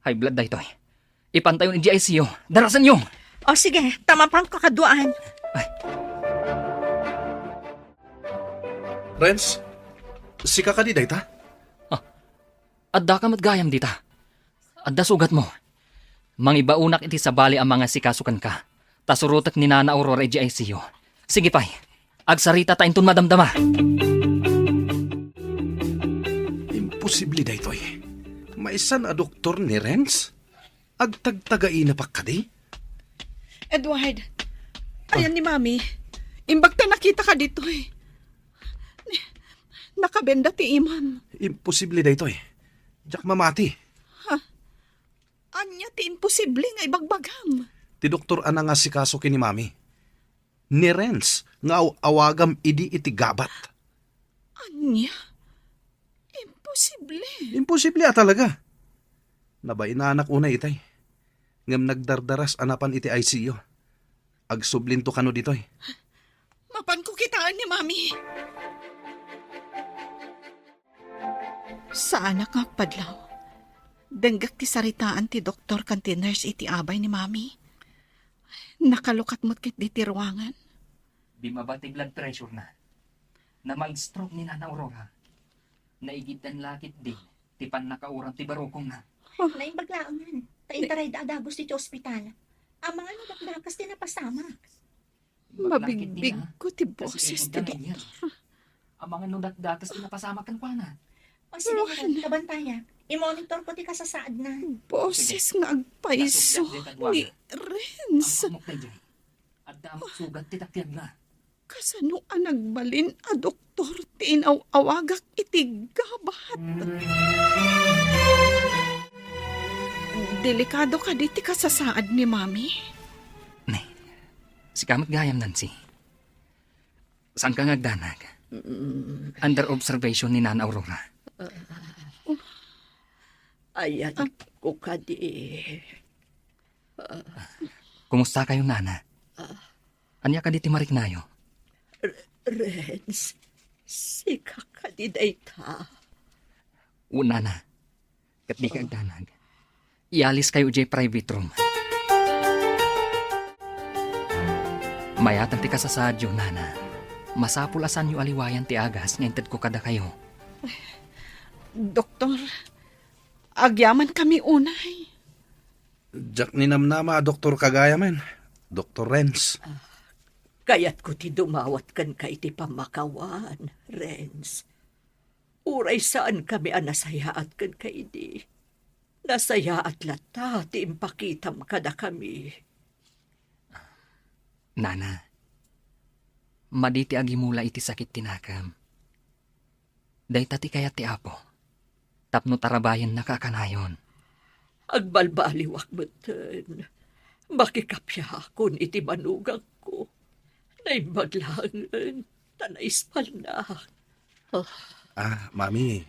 High blood daytoy. Ipantayon idiay I C U. Darasenyo! O sige, ta mapanko kaduaan. Ay. Renz, sika kadi dayta? Ah, addaka met gayam dita. Adda sugatmo. Mangibaonak iti sabali a mangasikaso kenka. Ta surotek ni Nana Aurora idiay I C U. Sige pay. Agsarita ta inton madamdama. Imposible daytoy. Maysan a doktor ni Renz? Agtagtagaina pa kadi? Edward, ayan ni Mami. Imbag ta nakitaka ditoy. Nakabenda ti imam. Imposible daytoy. Diak mamati. Ha? Ania ti imposible nga ibagbagam? Ti doktor a nangasikaso ken ni Mami. Ni Renz nga aw-awagam idi iti gabat. Ania? Imposible. Imposible a talaga. Nabainanak unay itay. Ngem nagdardaras a napan iti I C U. Agsublinto kano ditoy. Mapanko kitaen ni Mami. Saanak nga agpadlaw. Denggek ti saritaan ti doktor ken ti nurse iti abay ni Mami. Nakalukat met ketdi ti ruangan. Bumaba ti blood pressure na. Namaig-stroke ni Nana Aurora. Naigiddan la ketdi ti pannakauram ti barukongna. Naimbag laengen ta intarayda a dagus iti ospital. Amangan no dakdakas ti napasamak. Mabigbigko ti boses ti doktor. Amangan no datdatas ti napasamak kenkuana. O sige, Ron, kabantayak. I-monitor ko ti kasasaadna. Boses nga agpayso ni Renz. Ammok daydiay. Adda met sugat ti takiagna. Kasano a nagbalin a doktor ti inaw-awagak iti gabat? Delikado kadi ti kasasaad ni Mami? Ne, sika met gayam, Nancy. Saanka nga agdanag? Under observation ni Nana Aurora. Ayatko kadi. Kumusta kayo, Nana? Ania kadi ti mariknayo? Renz, sika kadi dayta? O, Nana, ket dika agdanag. Ialiskayo idiay private room. Mayatan ti kasasaadyo, Nana. Masapul a saanyo a liwayan ti agas nga intedko kadakayo. Doktor, agyamankami unay. Diak ninamnama a doktorka gayamen, Doktor Renz. Kayatko ti dumawat kenka iti pammakawan, Renz. Uray saankami a nasayaat kenka idi, nasayaat latta ti impakitam kadakami. Nana, madi ti agimula iti sakit ti nakem. Dayta ti kayat ti Apo, tapno tarabayennaka a kanayon. Agbalbaliwak metten. Makikapiakon iti manugangko. Naimbag laengen ta naispalnak. Ah, Mami,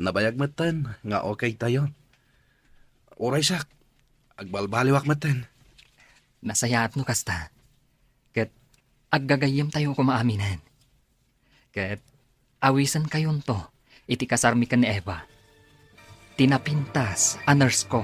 nabayag metten nga okay tayo. Uray siak, agbalbaliwak metten. Nasayaat no kasta. Ket aggagayyem tayo koma aminen. Ket awisenkayonto iti kasarmi ken ni Eva, ti napintas a nurse-ko.